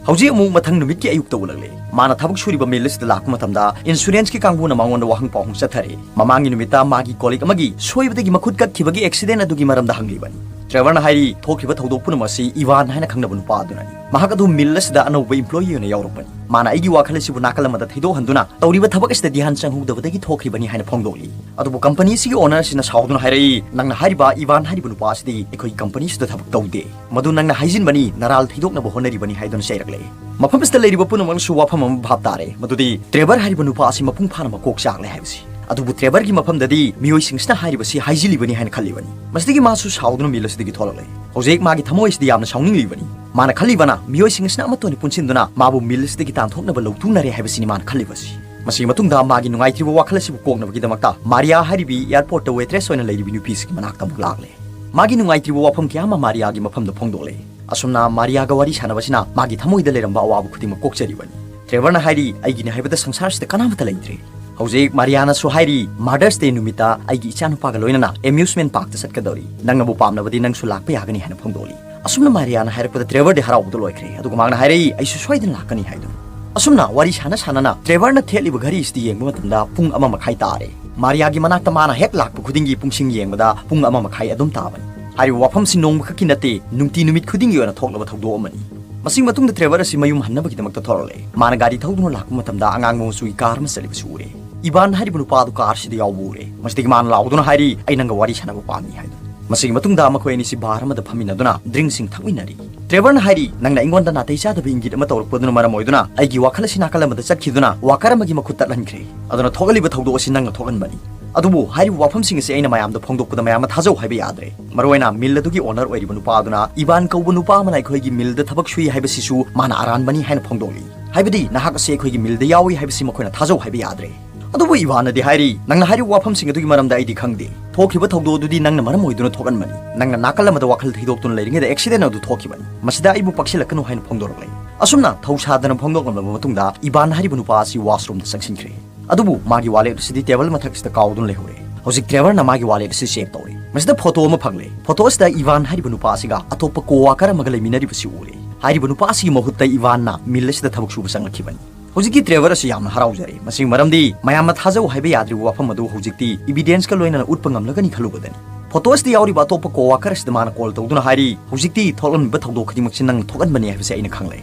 ꯍꯧꯖꯤꯛ ꯑꯃꯨꯛ ꯃꯊꯪ ꯅꯨꯃꯤꯠꯀꯤ ꯑꯌꯨꯛꯇ ꯎꯠꯂꯛꯂꯦ꯫ ꯃꯥꯅ ꯊꯕꯛ ꯁꯨꯔꯤꯕ ꯃꯤꯜ ꯑꯁꯤꯗ ꯂꯥꯛꯄ ꯃꯇꯝꯗ ꯏꯟꯁꯨꯔꯦꯟꯁꯀꯤ ꯀꯥꯡꯕꯨꯅ ꯃꯉꯣꯟꯗ ꯋꯥꯍꯪ ꯄꯥꯎꯍꯪ ꯆꯠꯊꯔꯦ꯫ ꯃꯃꯥꯡꯒꯤ ꯅꯨꯃꯤꯠꯇ ꯃꯥꯒꯤ ꯀꯣꯂꯤꯛ ꯑꯃꯒꯤ ꯁꯣꯏꯕꯗꯒꯤ ꯃꯈꯨꯠ ꯀꯛꯈꯤꯕꯒꯤ ꯑꯦꯛꯁꯤꯗꯦꯟ ꯑꯗꯨꯒꯤ ꯃꯔꯝꯗ ꯍꯪꯂꯤꯕꯅꯤ꯫ ꯇ꯭ꯔꯦꯚꯔꯅ ꯍꯥꯏꯔꯤ, ꯊꯣꯛꯈꯤꯕ ꯊꯧꯗꯣꯛ ꯄꯨꯝꯅꯃꯛ ꯑꯁꯤ ꯏꯚꯥꯟ ꯍꯥꯏꯅ ꯈꯪꯅꯕ ꯅꯨꯄꯥ ꯑꯗꯨꯅꯅꯤ꯫ ꯃꯍꯥꯛ ꯑꯗꯨ ꯃꯤꯜ ꯑꯁꯤꯗ ꯑꯅꯧꯕ ꯏꯝꯄ꯭ꯂꯣꯌꯤ ꯑꯣꯏꯅ ꯌꯥꯎꯔꯛꯄꯅꯤ꯫ ꯃꯥꯅ ꯑꯩꯒꯤ ꯋꯥꯈꯜ ꯑꯁꯤꯕꯨ ꯅꯥꯀꯜ ꯑꯃꯗ ꯊꯩꯗꯣꯛꯍꯟꯗꯨꯅ ꯇꯧꯔꯤꯕ ꯊꯕꯛ ꯑꯁꯤꯗ ꯙ꯭ꯌꯥꯟ ꯆꯪꯍꯧꯗꯕꯗꯒꯤ ꯊꯣꯛꯈ꯭ꯔꯤꯕꯅꯤ ꯍꯥꯏꯅ ꯐꯣꯡꯗꯣꯛꯂꯤ꯫ ꯑꯗꯨꯕꯨ ꯀꯝꯄꯅꯤ ꯑꯁꯤꯒꯤ ꯑꯣꯅꯔ ꯑꯁꯤꯅ ꯁꯥꯎꯗꯨꯅ ꯍꯥꯏꯔꯛꯏ, "ꯅꯪꯅ ꯍꯥꯏꯔꯤꯕ ꯏꯚꯥꯟ ꯍꯥꯏꯔꯤꯕ ꯅꯨꯄꯥ ꯑꯁꯤꯗꯤ ꯑꯩꯈꯣꯏꯒꯤ ꯀꯝꯄꯅꯤ ꯑꯁꯤꯗ ꯊꯕꯛ ꯇꯧꯗꯦ꯫ ꯃꯗꯨ ꯅꯪꯅ ꯍꯥꯏꯖꯤꯟꯕꯅꯤ, ꯅꯔꯥꯜ ꯊꯩꯗꯣꯛꯅꯕ ꯍꯣꯠꯅꯔꯤꯕꯅꯤ" ꯍꯥꯏꯗꯨꯅ ꯆꯩꯔꯛꯂꯦ꯫ ꯃꯐꯝ ꯑꯁꯤꯗ ꯂꯩꯔꯤꯕ ꯄꯨꯝꯅꯃꯛꯅꯁꯨ ꯋꯥꯐꯝ ꯑꯃ ꯚꯥꯞ ꯇꯥꯔꯦ, ꯃꯗꯨꯗꯤ ꯇ꯭ꯔꯦꯚꯔ ꯍꯥꯏꯔꯤꯕ ꯅꯨꯄꯥ ꯑꯁꯤ ꯃꯄꯨꯡ ꯐꯥꯅ ꯃꯀꯣꯛ ꯆꯥꯛꯂꯦ ꯍꯥꯏꯕꯁꯤ꯫ ꯑꯗꯨꯕꯨ ꯇ꯭ꯔꯦꯚꯔꯒꯤ ꯃꯐꯝꯗꯗꯤ ꯃꯤꯑꯣꯏꯁꯤꯡꯁꯤꯅ ꯍꯥꯏꯔꯤꯕꯁꯤ ꯍꯥꯏꯖꯤꯜꯂꯤꯕꯅꯤ ꯍꯥꯏꯅ ꯈꯜꯂꯤꯕꯅꯤ꯫ ꯃꯁꯤꯗꯒꯤ ꯃꯥꯁꯨ ꯁꯥꯎꯗꯨꯅ ꯃꯤꯜ ꯑꯁꯤꯗꯒꯤ ꯊꯣꯛꯂꯛꯂꯦ꯫ ꯍꯧꯖꯤꯛ ꯃꯥꯒꯤ ꯊꯃꯣꯏ ꯑꯁꯤꯗ ꯌꯥꯝꯅ ꯁꯥꯎꯅꯤꯡꯂꯤꯕꯅꯤ꯫ ꯃꯥꯅ ꯈꯜꯂꯤꯕꯅ ꯃꯤꯑꯣꯏꯁꯤꯡ ꯑꯁꯤꯅ ꯑꯃꯠꯇ ꯑꯣꯏꯅ ꯄꯨꯟꯁꯤꯟꯗꯨꯅ ꯃꯥꯕꯨ ꯃꯤꯜ ꯑꯁꯤꯗꯒꯤ ꯇꯥꯟꯊꯣꯛꯅꯕ ꯂꯧꯇꯨꯅꯔꯦ ꯍꯥꯏꯕꯁꯤꯅꯤ ꯃꯥꯅ ꯈꯜꯂꯤꯕꯁꯤ꯫ ꯃꯁꯤꯒꯤ ꯃꯇꯨꯡꯗ ꯃꯥꯒꯤ ꯅꯨꯡꯉꯥꯏꯇ꯭ꯔꯤꯕ ꯋꯥꯈꯜ ꯑꯁꯤꯕꯨ ꯀꯣꯛꯅꯕꯒꯤꯗꯃꯛꯇ ꯃꯥꯔꯤꯌꯥ ꯍꯥꯏꯔꯤꯕꯤ ꯑꯦꯌꯥꯔꯄꯣꯔꯠꯇ ꯋꯦꯇ꯭ꯔꯦꯁ ꯑꯣꯏꯅ ꯂꯩꯔꯤꯕꯤ ꯅꯨꯄꯤꯁꯤꯒꯤ ꯃꯅꯥꯛꯇ ꯑꯃꯨꯛ ꯂꯥꯛꯂꯦ꯫ ꯃꯥꯒꯤ ꯅꯨꯡꯉꯥꯏꯇ꯭ꯔꯤꯕ ꯋꯥꯐꯝ ꯀꯌꯥ ꯑꯃ ꯃꯥꯔꯤꯌꯥꯒꯤ ꯃꯐꯝꯗ ꯐꯣꯡꯗꯣꯛꯂꯦ꯫ ꯑꯁꯨꯝꯅ ꯃꯥꯔꯤꯌꯥꯒ ꯋꯥꯔꯤ ꯁꯥꯟꯅꯕꯁꯤꯅ ꯃꯥꯒꯤ ꯊꯃꯣꯏꯗ ꯂꯩꯔꯝꯕ ꯑꯋꯥꯕ ꯈꯨꯗꯤꯡꯃꯛ ꯀꯣꯛꯆꯔꯤꯕꯅꯤ꯫ ꯇ꯭ꯔꯦꯚꯔꯅ ꯍꯥꯏꯔꯤ, "ꯑꯩꯒꯤꯅꯤ ꯍꯥꯏꯕꯗ ꯁꯪꯁꯥꯔꯁꯤꯗ ꯀꯅꯥꯃꯠꯇ ꯂꯩꯇ꯭ꯔꯦ"꯫ ꯍꯧꯖꯤꯛ ꯃꯥꯔꯤꯌꯥꯅꯁꯨ ꯍꯥꯏꯔꯤ, "ꯃꯥꯗꯔꯁ ꯗꯦ ꯅꯨꯃꯤꯠꯇ ꯑꯩꯒꯤ ꯏꯆꯥꯅꯨꯄꯥꯒ ꯂꯣꯏꯅꯅ ꯑꯦꯃ꯭ꯌꯨꯁꯃꯦꯟ ꯄꯥꯔꯛꯇ ꯆꯠꯀꯗꯧꯔꯤ꯫ ꯅꯪꯅꯕꯨ ꯄꯥꯝꯂꯕꯗꯤ ꯅꯪꯁꯨ ꯂꯥꯛꯄ ꯌꯥꯒꯅꯤ" ꯍꯥꯏꯅ ꯐꯣꯡꯗꯣꯛꯂꯤ꯫ ꯑꯁꯨꯝꯅ ꯃꯥꯔꯤꯌꯥꯅ ꯍꯥꯏꯔꯛꯄꯗ ꯇ꯭ꯔꯦꯚꯔꯗꯤ ꯍꯔꯥꯎꯕꯗ ꯂꯣꯏꯈ꯭ꯔꯦ꯫ ꯑꯗꯨꯒ ꯃꯍꯥꯛꯅ ꯍꯥꯏꯔꯛꯏ, "ꯑꯩꯁꯨ ꯁꯣꯏꯗꯅ ꯂꯥꯛꯀꯅꯤ" ꯍꯥꯏꯗꯨꯅ꯫ ꯑꯁꯨꯝꯅ ꯋꯥꯔꯤ ꯁꯥꯟꯅ ꯁꯥꯟꯅꯅ ꯇ꯭ꯔꯦꯚꯔꯅ ꯊꯦꯠꯂꯤꯕ ꯘꯔꯤ ꯑꯁꯤꯗ ꯌꯦꯡꯕ ꯃꯇꯝꯗ ꯄꯨꯡ ꯑꯃ ꯃꯈꯥꯏ ꯇꯥꯔꯦ꯫ ꯃꯥꯔꯤꯌꯥꯒꯤ ꯃꯅꯥꯛꯇ ꯃꯥꯅ ꯍꯦꯛ ꯂꯥꯛꯄ ꯈꯨꯗꯤꯡꯒꯤ ꯄꯨꯡꯁꯤꯡ ꯌꯦꯡꯕꯗ ꯄꯨꯡ ꯑꯃ ꯃꯈꯥꯏ ꯑꯗꯨꯝ ꯇꯥꯕꯅꯤ꯫ ꯍꯥꯏꯔꯤꯕ ꯋꯥꯐꯝꯁꯤ ꯅꯣꯡꯃꯈꯛꯀꯤ ꯅꯠꯇꯦ, ꯅꯨꯡꯇꯤ ꯅꯨꯃꯤꯠ ꯈꯨꯗꯤꯡꯒꯤ ꯑꯣꯏꯅ ꯊꯣꯛꯂꯕ ꯊꯧꯗꯣꯛ ꯑꯃꯅꯤ꯫ ꯃꯁꯤꯒꯤ ꯃꯇꯨꯡꯗ ꯇ꯭ꯔꯦꯚꯔ ꯑꯁꯤ ꯃꯌꯨꯝ ꯍꯟꯅꯕꯒꯤꯗꯃꯛꯇ ꯊꯣꯔꯛꯂꯦ꯫ ꯃꯥꯅ ꯒꯥꯔꯤ ꯊꯧꯗꯨꯅ ꯂꯥꯛꯄ ꯃꯇꯝꯗ ꯑꯉꯥꯡꯕ ꯃꯆꯨꯒꯤ ꯀꯥꯔ ꯑꯃ ꯆꯠꯂꯤꯕꯁꯨ ꯎꯔꯦ꯫ ꯏꯚꯥꯟ ꯍꯥꯏꯔꯤꯕ ꯅꯨꯄꯥ ꯑꯗꯨ ꯀꯥꯔꯁꯤꯗ ꯌꯥꯎꯕ ꯎꯔꯦ꯫ ꯃꯁꯤꯗꯒꯤ ꯃꯥꯅ ꯂꯥꯎꯗꯨꯅ ꯍꯥꯏꯔꯤ, "ꯑꯩ ꯅꯪꯒ ꯋꯥꯔꯤ ꯁꯥꯟꯅꯕ ꯄꯥꯝꯃꯤ" ꯍꯥꯏꯗꯨꯅ꯫ ꯃꯁꯤꯒꯤ ꯃꯇꯨꯡꯗ ꯃꯈꯣꯏ ꯑꯅꯤꯁꯤ ꯕꯥꯔ ꯑꯃꯗ ꯐꯝꯃꯤꯟꯅꯗꯨꯅ ꯗ꯭ꯔꯤꯡꯁꯤꯡ ꯊꯛꯃꯤꯟꯅꯔꯤ꯫ ꯇ꯭ꯔꯦꯚꯔꯅ ꯍꯥꯏꯔꯤ, "ꯅꯪꯅ ꯑꯩꯉꯣꯟꯗ ꯅꯥꯇꯩ ꯆꯥꯗꯕ ꯏꯪꯒꯤꯠ ꯑꯃ ꯇꯧꯔꯛꯄꯗꯨꯅ ꯃꯔꯝ ꯑꯣꯏꯗꯨꯅ ꯑꯩꯒꯤ ꯋꯥꯈꯜ ꯑꯁꯤ ꯅꯥꯀꯜ ꯑꯃꯗ ꯆꯠꯈꯤꯗꯨꯅ ꯋꯥꯀꯔ ꯑꯃꯒꯤ ꯃꯈꯨꯠ ꯇꯠꯍꯟꯈ꯭ꯔꯦ꯫ ꯑꯗꯨꯅ ꯊꯣꯛꯍꯜꯂꯤꯕ ꯊꯧꯗꯣꯛ ꯑꯁꯤ ꯅꯪꯅ ꯊꯣꯛꯍꯟꯕꯅꯤ꯫ ꯑꯗꯨꯕꯨ ꯍꯥꯏꯔꯤꯕ ꯋꯥꯐꯝꯁꯤꯡ ꯑꯁꯤ ꯑꯩꯅ ꯃꯌꯥꯝꯗ ꯐꯣꯡꯗꯣꯛꯄꯗ ꯃꯌꯥꯝꯅ ꯊꯥꯖꯧ ꯍꯥꯏꯕ ꯌꯥꯗ꯭ꯔꯦ꯫ ꯃꯔꯨꯑꯣꯏꯅ ꯃꯤꯜ ꯑꯗꯨꯒꯤ ꯑꯣꯅꯔ ꯑꯣꯏꯔꯤꯕ ꯅꯨꯄꯥ ꯑꯗꯨꯅ ꯏꯚꯥꯟ ꯀꯧꯕ ꯅꯨꯄꯥ ꯑꯃꯅ ꯑꯩꯈꯣꯏꯒꯤ ꯃꯤꯜꯗ ꯊꯕꯛ ꯁꯨꯏ ꯍꯥꯏꯕꯁꯤꯁꯨ ꯃꯥꯅ ꯑꯔꯥꯟꯕꯅꯤ ꯍꯥꯏꯅ ꯐꯣꯡꯗꯣꯛꯂꯤ꯫ ꯍꯥꯏꯕꯗꯤ ꯅꯍꯥꯛ ꯑꯁꯤ ꯑꯩꯈꯣꯏꯒꯤ ꯃꯤꯜꯗ ꯌꯥꯎꯏ ꯍꯥꯏꯕꯁꯤ ꯃꯈꯣꯏꯅ ꯊꯥꯖꯧ ꯍꯥꯏꯕ ꯌꯥꯗ꯭ꯔꯦ"꯫ ꯑꯗꯨꯕꯨ ꯏꯚꯥꯟꯅꯗꯤ ꯍꯥꯏꯔꯤ, "ꯅꯪꯅ ꯍꯥꯏꯔꯤꯕ ꯋꯥꯐꯝꯁꯤꯡ ꯑꯗꯨꯒꯤ ꯃꯔꯝꯗ ꯑꯩꯗꯤ ꯈꯪꯗꯦ꯫ ꯊꯣꯛꯈꯤꯕ ꯊꯧꯗꯣꯛ ꯑꯗꯨꯗꯤ ꯅꯪꯅ ꯃꯔꯝ ꯑꯣꯏꯗꯨꯅ ꯊꯣꯛꯍꯟꯕꯅꯤ꯫ ꯅꯪꯅ ꯅꯥꯀꯜ ꯑꯃꯗ ꯋꯥꯈꯜ ꯊꯩꯗꯣꯛꯇꯨꯅ ꯂꯩꯔꯤꯉꯩꯗ ꯑꯦꯛꯁꯤꯗꯦꯟ ꯑꯗꯨ ꯊꯣꯛꯈꯤꯕꯅꯤ꯫ ꯃꯁꯤꯗ ꯑꯩꯕꯨ ꯄꯛꯁꯤꯜꯂꯛꯀꯅꯨ" ꯍꯥꯏꯅ ꯐꯣꯡꯗꯣꯔꯛꯂꯦ꯫ ꯑꯁꯨꯝꯅ ꯊꯧꯁꯥꯗꯅ ꯐꯣꯡꯗꯣꯛꯂꯝꯂꯕ ꯃꯇꯨꯡꯗ ꯏꯚꯥꯟ ꯍꯥꯏꯔꯤꯕ ꯅꯨꯄꯥ ꯑꯁꯤ ꯋꯥꯁꯔꯨꯝꯗ ꯆꯪꯁꯤꯟꯈ꯭ꯔꯦ꯫ ꯑꯗꯨꯕꯨ ꯃꯥꯒꯤ ꯋꯥꯂꯦꯠ ꯑꯁꯤꯗꯤ ꯇꯦꯕꯜ ꯃꯊꯛꯁꯤꯗ ꯀꯥꯎꯗꯨꯅ ꯂꯩꯍꯧꯔꯦ꯫ ꯍꯧꯖꯤꯛ ꯇ꯭ꯔꯦꯚꯔꯅ ꯃꯥꯒꯤ ꯋꯥꯂꯦꯠ ꯑꯁꯤ ꯆꯦꯛ ꯇꯧꯔꯦ꯫ ꯃꯁꯤꯗ ꯐꯣꯇꯣ ꯑꯃ ꯐꯪꯂꯦ꯫ ꯐꯣꯇꯣ ꯑꯁꯤꯗ ꯏꯚꯥꯟ ꯍꯥꯏꯔꯤꯕ ꯅꯨꯄꯥ ꯑꯁꯤꯒ ꯑꯇꯣꯞꯄ ꯀꯣꯋꯥꯀꯔ ꯑꯃꯒ ꯂꯩꯃꯤꯟꯅꯔꯤꯕꯁꯤ ꯎꯔꯦ꯫ ꯍꯥꯏꯔꯤꯕ ꯅꯨꯄꯥ ꯑꯁꯤꯒꯤ ꯃꯍꯨꯠꯇ ꯏꯚꯥꯟꯅ ꯃꯤꯜ ꯑꯁꯤꯗ ꯊꯕꯛ ꯁꯨꯕ ꯆꯪꯂꯛꯈꯤꯕꯅꯤ꯫ ꯍꯧꯖꯤꯛꯇꯤ ꯇ꯭ꯔꯦꯚꯔ ꯑꯁꯤ ꯌꯥꯝꯅ ꯍꯔꯥꯎꯖꯔꯦ꯫ ꯃꯁꯤꯒꯤ ꯃꯔꯝꯗꯤ ꯃꯌꯥꯝꯅ ꯊꯥꯖꯧ ꯍꯥꯏꯕ ꯌꯥꯗ꯭ꯔꯤꯕ ꯋꯥꯐꯝ ꯑꯗꯨ ꯍꯧꯖꯤꯛꯇꯤ ꯏꯚꯤꯗꯦꯟꯁꯀ ꯂꯣꯏꯅꯅ ꯎꯠꯄ ꯉꯝꯂꯒꯅꯤ ꯈꯜꯂꯨꯕꯗꯅꯤ꯫ ꯐꯣꯇꯣ ꯑꯁꯤꯗ ꯌꯥꯎꯔꯤꯕ ꯑꯇꯣꯞꯄ ꯀꯣꯋꯥꯀꯔ ꯑꯁꯤꯗ ꯃꯥꯅ ꯀꯣꯜ ꯇꯧꯗꯨꯅ ꯍꯥꯏꯔꯤ, "ꯍꯧꯖꯤꯛꯇꯤ ꯊꯣꯛꯂꯝꯂꯤꯕ ꯊꯧꯗꯣꯛ ꯈꯨꯗꯤꯡꯃꯛꯁꯤ ꯅꯪꯅ ꯊꯣꯛꯍꯟꯕꯅꯤ ꯍꯥꯏꯕꯁꯤ ꯑꯩꯅ ꯈꯪꯂꯦ"꯫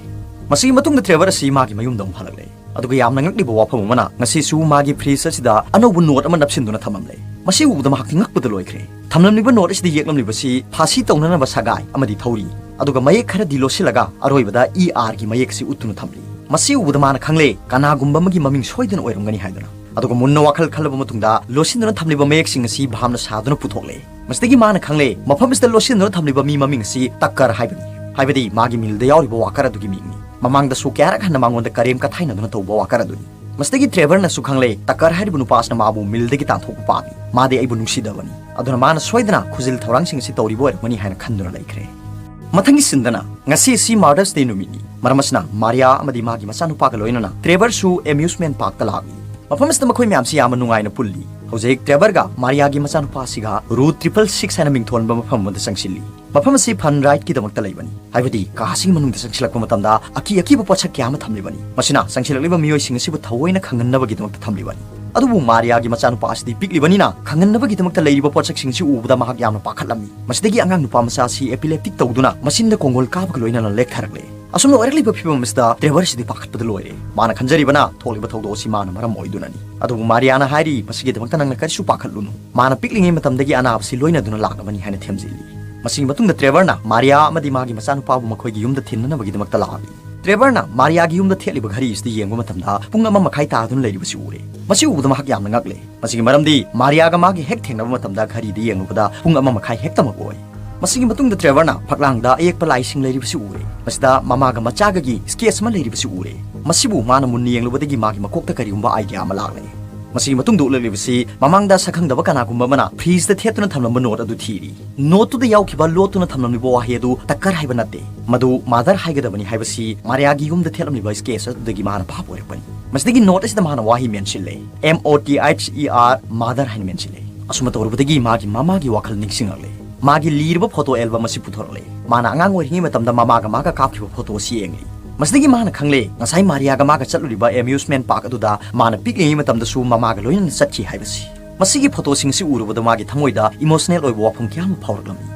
ꯃꯁꯤꯒꯤ ꯃꯇꯨꯡꯗ ꯇ꯭ꯔꯦꯚꯔ ꯑꯁꯤ ꯃꯥꯒꯤ ꯃꯌꯨꯝꯗ ꯑꯃꯨꯛ ꯍꯜꯂꯛꯂꯦ꯫ ꯑꯗꯨꯒ ꯌꯥꯝꯅ ꯉꯛꯂꯤꯕ ꯋꯥꯐꯝ ꯑꯃꯅ, ꯉꯁꯤꯁꯨ ꯃꯥꯒꯤ ꯐ꯭ꯔꯤꯖ ꯑꯁꯤꯗ ꯑꯅꯧꯕ ꯅꯣꯠ ꯑꯃ ꯅꯞꯁꯤꯟꯗꯨꯅ ꯊꯝꯂꯝꯂꯦ꯫ ꯃꯁꯤ ꯎꯕꯗ ꯃꯍꯥꯛꯇꯤ ꯉꯛꯄꯗ ꯂꯣꯏꯈ꯭ꯔꯦ꯫ ꯊꯝꯂꯝꯂꯤꯕ ꯅꯣꯠ ꯑꯁꯤꯗ ꯌꯦꯛꯂꯝꯂꯤꯕꯁꯤ ꯐꯥꯁꯤ ꯇꯧꯅꯅꯕ ꯁꯒꯥꯏ ꯑꯃꯗꯤ ꯊꯧꯔꯤ, ꯑꯗꯨꯒ ꯃꯌꯦꯛ ꯈꯔꯗꯤ ꯂꯣꯠꯁꯤꯜꯂꯒ ꯑꯔꯣꯏꯕꯗ ꯏ ꯑꯥꯔꯒꯤ ꯃꯌꯦꯛ ꯑꯁꯤ ꯎꯠꯇꯨꯅ ꯊꯝꯂꯤ꯫ ꯃꯁꯤ ꯎꯕꯗ ꯃꯥꯅ ꯈꯪꯂꯦ, ꯀꯅꯥꯒꯨꯝꯕ ꯑꯃꯒꯤ ꯃꯃꯤꯡ ꯁꯣꯏꯗꯅ ꯑꯣꯏꯔꯝꯒꯅꯤ ꯍꯥꯏꯗꯨꯅ꯫ ꯑꯗꯨꯒ ꯃꯨꯟꯅ ꯋꯥꯈꯜ ꯈꯜꯂꯕ ꯃꯇꯨꯡꯗ ꯂꯣꯠꯁꯤꯟꯗꯨꯅ ꯊꯝꯂꯤꯕ ꯃꯌꯦꯛꯁꯤꯡ ꯑꯁꯤ ꯚꯥꯞꯅ ꯁꯥꯗꯨꯅ ꯄꯨꯊꯣꯛꯂꯦ꯫ ꯃꯁꯤꯗꯒꯤ ꯃꯥꯅ ꯈꯪꯂꯦ, ꯃꯐꯝ ꯑꯁꯤꯗ ꯂꯣꯠꯁꯤꯟꯗꯨꯅ ꯊꯝꯂꯤꯕ ꯃꯤ ꯃꯃꯤꯡ ꯑꯁꯤ ꯇꯛꯀꯔ ꯍꯥꯏꯕꯅꯤ, ꯍꯥꯏꯕꯗꯤ ꯃꯥꯒꯤ ꯃꯤꯜꯗ ꯌꯥꯎꯔꯤꯕ ꯋꯥꯀꯔ ꯑꯗꯨꯒꯤ ꯃꯤꯡꯅꯤ꯫ ꯃꯃꯥꯡꯗꯁꯨ ꯀꯌꯥꯔꯛ ꯍꯟꯅ ꯃꯉꯣꯟꯗ ꯀꯔꯦꯝ ꯀꯊꯥꯏꯅꯗꯨꯅ ꯇꯧꯕ ꯋꯥꯀꯔ ꯑꯗꯨꯅꯤ꯫ ꯃꯁꯤꯗꯒꯤ ꯇ꯭ꯔꯦꯚꯔꯅꯁꯨ ꯈꯪꯂꯦ, ꯇꯛꯀꯔ ꯍꯥꯏꯔꯤꯕ ꯅꯨꯄꯥ ꯑꯁꯤꯅ ꯃꯥꯕꯨ ꯃꯤꯜꯗꯒꯤ ꯇꯥꯟꯊꯣꯛꯄ ꯄꯥꯝꯃꯤ꯫ ꯃꯥꯗꯤ ꯑꯩꯕꯨ ꯅꯨꯡꯁꯤꯗꯕꯅꯤ꯫ ꯑꯗꯨꯅ ꯃꯥꯅ ꯁꯣꯏꯗꯅ ꯈꯨꯖꯤꯜ ꯊꯧꯔꯥꯡꯁꯤꯡ ꯑꯁꯤ ꯇꯧꯔꯤꯕ ꯑꯣꯏꯔꯝꯒꯅꯤ ꯍꯥꯏꯅ ꯈꯟꯗꯨꯅ ꯂꯩꯈ꯭ꯔꯦ꯫ ꯃꯊꯪꯒꯤ ꯁꯤꯟꯗꯅ, ꯉꯁꯤ ꯑꯁꯤ ꯃꯥꯗꯔꯁ ꯗꯦ ꯅꯨꯃꯤꯠꯅꯤ꯫ ꯃꯔꯝ ꯑꯁꯤꯅ ꯃꯥꯔꯤꯌꯥ ꯑꯃꯗꯤ ꯃꯥꯒꯤ ꯃꯆꯥꯅꯨꯄꯥꯒ ꯂꯣꯏꯅꯅ ꯇ꯭ꯔꯦꯚꯔꯁꯨ ꯑꯦꯃ꯭ꯌꯨꯁꯃꯦꯟ ꯄꯥꯔꯛꯇ ꯂꯥꯛꯂꯤ꯫ ꯃꯐꯝ ꯑꯁꯤꯗ ꯃꯈꯣꯏ ꯃꯌꯥꯝꯁꯤ ꯌꯥꯝꯅ ꯅꯨꯡꯉꯥꯏꯅ ꯄꯨꯜꯂꯤ꯫ ꯍꯧꯖꯤꯛ ꯇ꯭ꯔꯦꯚꯔꯒ ꯃꯥꯔꯤꯌꯥꯒꯤ ꯃꯆꯥꯅꯨꯄꯥ ꯑꯁꯤꯒ ꯔꯨꯠ ꯇ꯭ꯔꯤꯄꯜ ꯁꯤꯛꯁ ꯍꯥꯏꯅ ꯃꯤꯡꯊꯣꯟꯕ ꯃꯐꯝ ꯑꯃꯗ ꯆꯪꯁꯤꯜꯂꯤ꯫ ꯃꯐꯝ ꯑꯁꯤ ꯐꯟ ꯔꯥꯏꯗꯀꯤꯗꯃꯛꯇ ꯂꯩꯕꯅꯤ, ꯍꯥꯏꯕꯗꯤ ꯀꯥꯁꯤꯒꯤ ꯃꯅꯨꯡꯗ ꯆꯪꯁꯤꯜꯂꯛꯄ ꯃꯇꯝꯗ ꯑꯀꯤ ꯑꯀꯤꯕ ꯄꯣꯠꯁꯛ ꯀꯌꯥ ꯑꯃ ꯊꯝꯂꯤꯕꯅꯤ꯫ ꯃꯁꯤꯅ ꯆꯪꯁꯤꯜꯂꯛꯂꯤꯕ ꯃꯤꯑꯣꯏꯁꯤꯡ ꯑꯁꯤꯕꯨ ꯊꯑꯣꯏꯅ ꯈꯪꯍꯟꯅꯕꯒꯤꯗꯃꯛꯇ ꯊꯝꯂꯤꯕꯅꯤ꯫ ꯑꯗꯨꯕꯨ ꯃꯥꯔꯤꯌꯥꯒꯤ ꯃꯆꯥꯅꯨꯄꯥ ꯑꯁꯤꯗꯤ ꯄꯤꯛꯂꯤꯕꯅꯤꯅ ꯈꯪꯍꯟꯅꯕꯒꯤꯗꯃꯛꯇ ꯂꯩꯔꯤꯕ ꯄꯣꯠꯁꯛꯁꯤꯡ ꯑꯁꯤ ꯎꯕꯗ ꯃꯍꯥꯛ ꯌꯥꯝꯅ ꯄꯥꯈꯠꯂꯝꯃꯤ꯫ ꯃꯁꯤꯗꯒꯤ ꯑꯉꯥꯡ ꯅꯨꯄꯥ ꯃꯆꯥ ꯑꯁꯤ ꯑꯦꯄꯤꯂꯦꯞꯇꯤꯛ ꯇꯧꯗꯨꯅ ꯃꯆꯤꯟꯗ ꯀꯣꯡꯒꯣꯜ ꯀꯥꯕꯒ ꯂꯣꯏꯅꯅ ꯂꯦꯛꯊꯔꯛꯂꯦ꯫ ꯑꯁꯨꯝꯅ ꯑꯣꯏꯔꯛꯂꯤꯕ ꯐꯤꯚꯝ ꯑꯁꯤꯗ ꯇ꯭ꯔꯦꯚꯔꯁꯤꯗꯤ ꯄꯥꯈꯠꯄꯗ ꯂꯣꯏꯔꯦ꯫ ꯃꯥꯅ ꯈꯟꯖꯔꯤꯕꯅ ꯊꯣꯛꯂꯤꯕ ꯊꯧꯗꯣꯛ ꯑꯁꯤ ꯃꯥꯅ ꯃꯔꯝ ꯑꯣꯏꯗꯨꯅꯅꯤ꯫ ꯑꯗꯨꯕꯨ ꯃꯥꯔꯤꯌꯥꯅ ꯍꯥꯏꯔꯤ, "ꯃꯁꯤꯒꯤꯗꯃꯛꯇ ꯅꯪꯅ ꯀꯔꯤꯁꯨ ꯄꯥꯈꯠꯂꯨꯅꯨ꯫ ꯃꯥꯅ ꯄꯤꯛꯂꯤꯉꯩ ꯃꯇꯝꯗꯒꯤ ꯑꯅꯥꯕꯁꯤ ꯂꯣꯏꯅꯗꯨꯅ ꯂꯥꯛꯂꯕꯅꯤ" ꯍꯥꯏꯅ ꯊꯦꯝꯖꯤꯜꯂꯤ꯫ ꯃꯁꯤꯒꯤ ꯃꯇꯨꯡꯗ ꯇ꯭ꯔꯦꯚꯔꯅ ꯃꯥꯔꯤꯌꯥ ꯑꯃꯗꯤ ꯃꯥꯒꯤ ꯃꯆꯥꯅꯨꯄꯥꯕꯨ ꯃꯈꯣꯏꯒꯤ ꯌꯨꯝꯗ ꯊꯤꯟꯅꯅꯕꯒꯤꯗꯃꯛꯇ ꯂꯥꯛꯂꯤ꯫ ꯇ꯭ꯔꯦꯚꯔꯅ ꯃꯥꯔꯤꯌꯥꯒꯤ ꯌꯨꯝꯗ ꯊꯦꯠꯂꯤꯕ ꯘꯔꯤ ꯑꯁꯤꯗ ꯌꯦꯡꯕ ꯃꯇꯝꯗ ꯄꯨꯡ ꯑꯃ ꯃꯈꯥꯏ ꯇꯥꯗꯨꯅ ꯂꯩꯔꯤꯕꯁꯤ ꯎꯔꯦ꯫ ꯃꯁꯤ ꯎꯕꯗ ꯃꯍꯥꯛ ꯌꯥꯝꯅ ꯉꯛꯂꯦ꯫ ꯃꯁꯤꯒꯤ ꯃꯔꯝꯗꯤ ꯃꯥꯔꯤꯌꯥꯒ ꯃꯥꯒꯤ ꯍꯦꯛ ꯊꯦꯡꯅꯕ ꯃꯇꯝꯗ ꯘꯔꯤꯗ ꯌꯦꯡꯂꯨꯕꯗ ꯄꯨꯡ ꯑꯃ ꯃꯈꯥꯏ ꯍꯦꯛꯇꯃꯛ ꯑꯣꯏ꯫ ꯃꯁꯤꯒꯤ ꯃꯇꯨꯡꯗ ꯇ꯭ꯔꯦꯚꯔꯅ ꯐꯛꯂꯥꯡꯗ ꯑꯌꯦꯛꯄ ꯂꯥꯏꯁꯤꯡ ꯂꯩꯔꯤꯕꯁꯤ ꯎꯔꯦ꯫ ꯃꯁꯤꯗ ꯃꯃꯥꯒ ꯃꯆꯥꯒꯒꯤ ꯁ꯭ꯀꯦꯠꯆ ꯑꯃ ꯂꯩꯔꯤꯕꯁꯤ ꯎꯔꯦ꯫ ꯃꯁꯤꯕꯨ ꯃꯥꯅ ꯃꯨꯟꯅ ꯌꯦꯡꯂꯨꯕꯗꯒꯤ ꯃꯥꯒꯤ ꯃꯀꯣꯛꯇ ꯀꯔꯤꯒꯨꯝꯕ ꯑꯥꯏꯗꯤꯌꯥ ꯑꯃ ꯂꯥꯛꯂꯦ꯫ ꯃꯁꯤꯒꯤ ꯃꯇꯨꯡꯗ ꯎꯠꯂꯛꯂꯤꯕꯁꯤ ꯃꯃꯥꯡꯗ ꯁꯛꯈꯪꯗꯕ ꯀꯅꯥꯒꯨꯝꯕ ꯑꯃꯅ ꯐ꯭ꯔꯤꯖꯇ ꯊꯦꯠꯇꯨꯅ ꯊꯝꯂꯝꯕ ꯅꯣꯠ ꯑꯗꯨ ꯊꯤꯔꯤ꯫ ꯅꯣꯠꯇꯨꯗ ꯌꯥꯎꯈꯤꯕ ꯂꯣꯠꯇꯨꯅ ꯊꯝꯂꯝꯂꯤꯕ ꯋꯥꯍꯩ ꯑꯗꯨ ꯇꯛꯀꯔ ꯍꯥꯏꯕ ꯅꯠꯇꯦ, ꯃꯗꯨ ꯃꯥꯗꯔ ꯍꯥꯏꯒꯗꯕꯅꯤ ꯍꯥꯏꯕꯁꯤ ꯃꯥꯔꯤꯌꯥꯒꯤ ꯌꯨꯝꯗ ꯊꯦꯠꯂꯝꯂꯤꯕ ꯁ꯭ꯀꯦꯠꯆ ꯑꯗꯨꯗꯒꯤ ꯃꯥꯅ ꯚꯥꯞ ꯑꯣꯏꯔꯛꯄꯅꯤ꯫ ꯃꯁꯤꯗꯒꯤ ꯅꯣꯠ ꯑꯁꯤꯗ ꯃꯥꯅ ꯋꯥꯍꯩ ꯃꯦꯟꯁꯤꯜꯂꯦ, "M O T H E R, mother" ꯍꯥꯏꯅ ꯃꯦꯟꯁꯤꯜꯂꯦ꯫ ꯑꯁꯨꯝꯅ ꯇꯧꯔꯨꯕꯗꯒꯤ ꯃꯥꯒꯤ ꯃꯃꯥꯒꯤ ꯋꯥꯈꯜ ꯅꯤꯡꯁꯤꯡꯂꯛꯂꯦ꯫ ꯃꯥꯒꯤ ꯂꯤꯔꯕ ꯐꯣꯇꯣ ꯑꯦꯜꯕꯝ ꯑꯁꯤ ꯄꯨꯊꯣꯔꯛꯂꯦ꯫ ꯃꯥꯅ ꯑꯉꯥꯡ ꯑꯣꯏꯔꯤꯉꯩ ꯃꯇꯝꯗ ꯃꯃꯥꯒ ꯃꯥꯒ ꯀꯥꯞꯈꯤꯕ ꯐꯣꯇꯣ ꯑꯁꯤ ꯌꯦꯡꯂꯤ꯫ ꯃꯁꯤꯗꯒꯤ ꯃꯥꯅ ꯈꯪꯂꯦ, ꯉꯁꯥꯏ ꯃꯥꯔꯤꯌꯥꯒ ꯃꯥꯒ ꯆꯠꯂꯨꯔꯤꯕ ꯑꯦꯃ꯭ꯌꯨꯁꯃꯦꯟ ꯄꯥꯔꯛ ꯑꯗꯨꯗ ꯃꯥꯅ ꯄꯤꯛꯂꯤꯉꯩ ꯃꯇꯝꯗꯁꯨ ꯃꯃꯥꯒ ꯂꯣꯏꯅꯅ ꯆꯠꯈꯤ ꯍꯥꯏꯕꯁꯤ꯫ ꯃꯁꯤꯒꯤ ꯐꯣꯇꯣꯁꯤꯡ ꯑꯁꯤ ꯎꯔꯨꯕꯗ ꯃꯥꯒꯤ ꯊꯃꯣꯏꯗ ꯏꯃꯣꯁꯅꯦꯜ ꯑꯣꯏꯕ ꯋꯥꯐꯝ ꯀꯌꯥ ꯑꯃ ꯐꯥꯎꯔꯛꯂꯝꯃꯤ꯫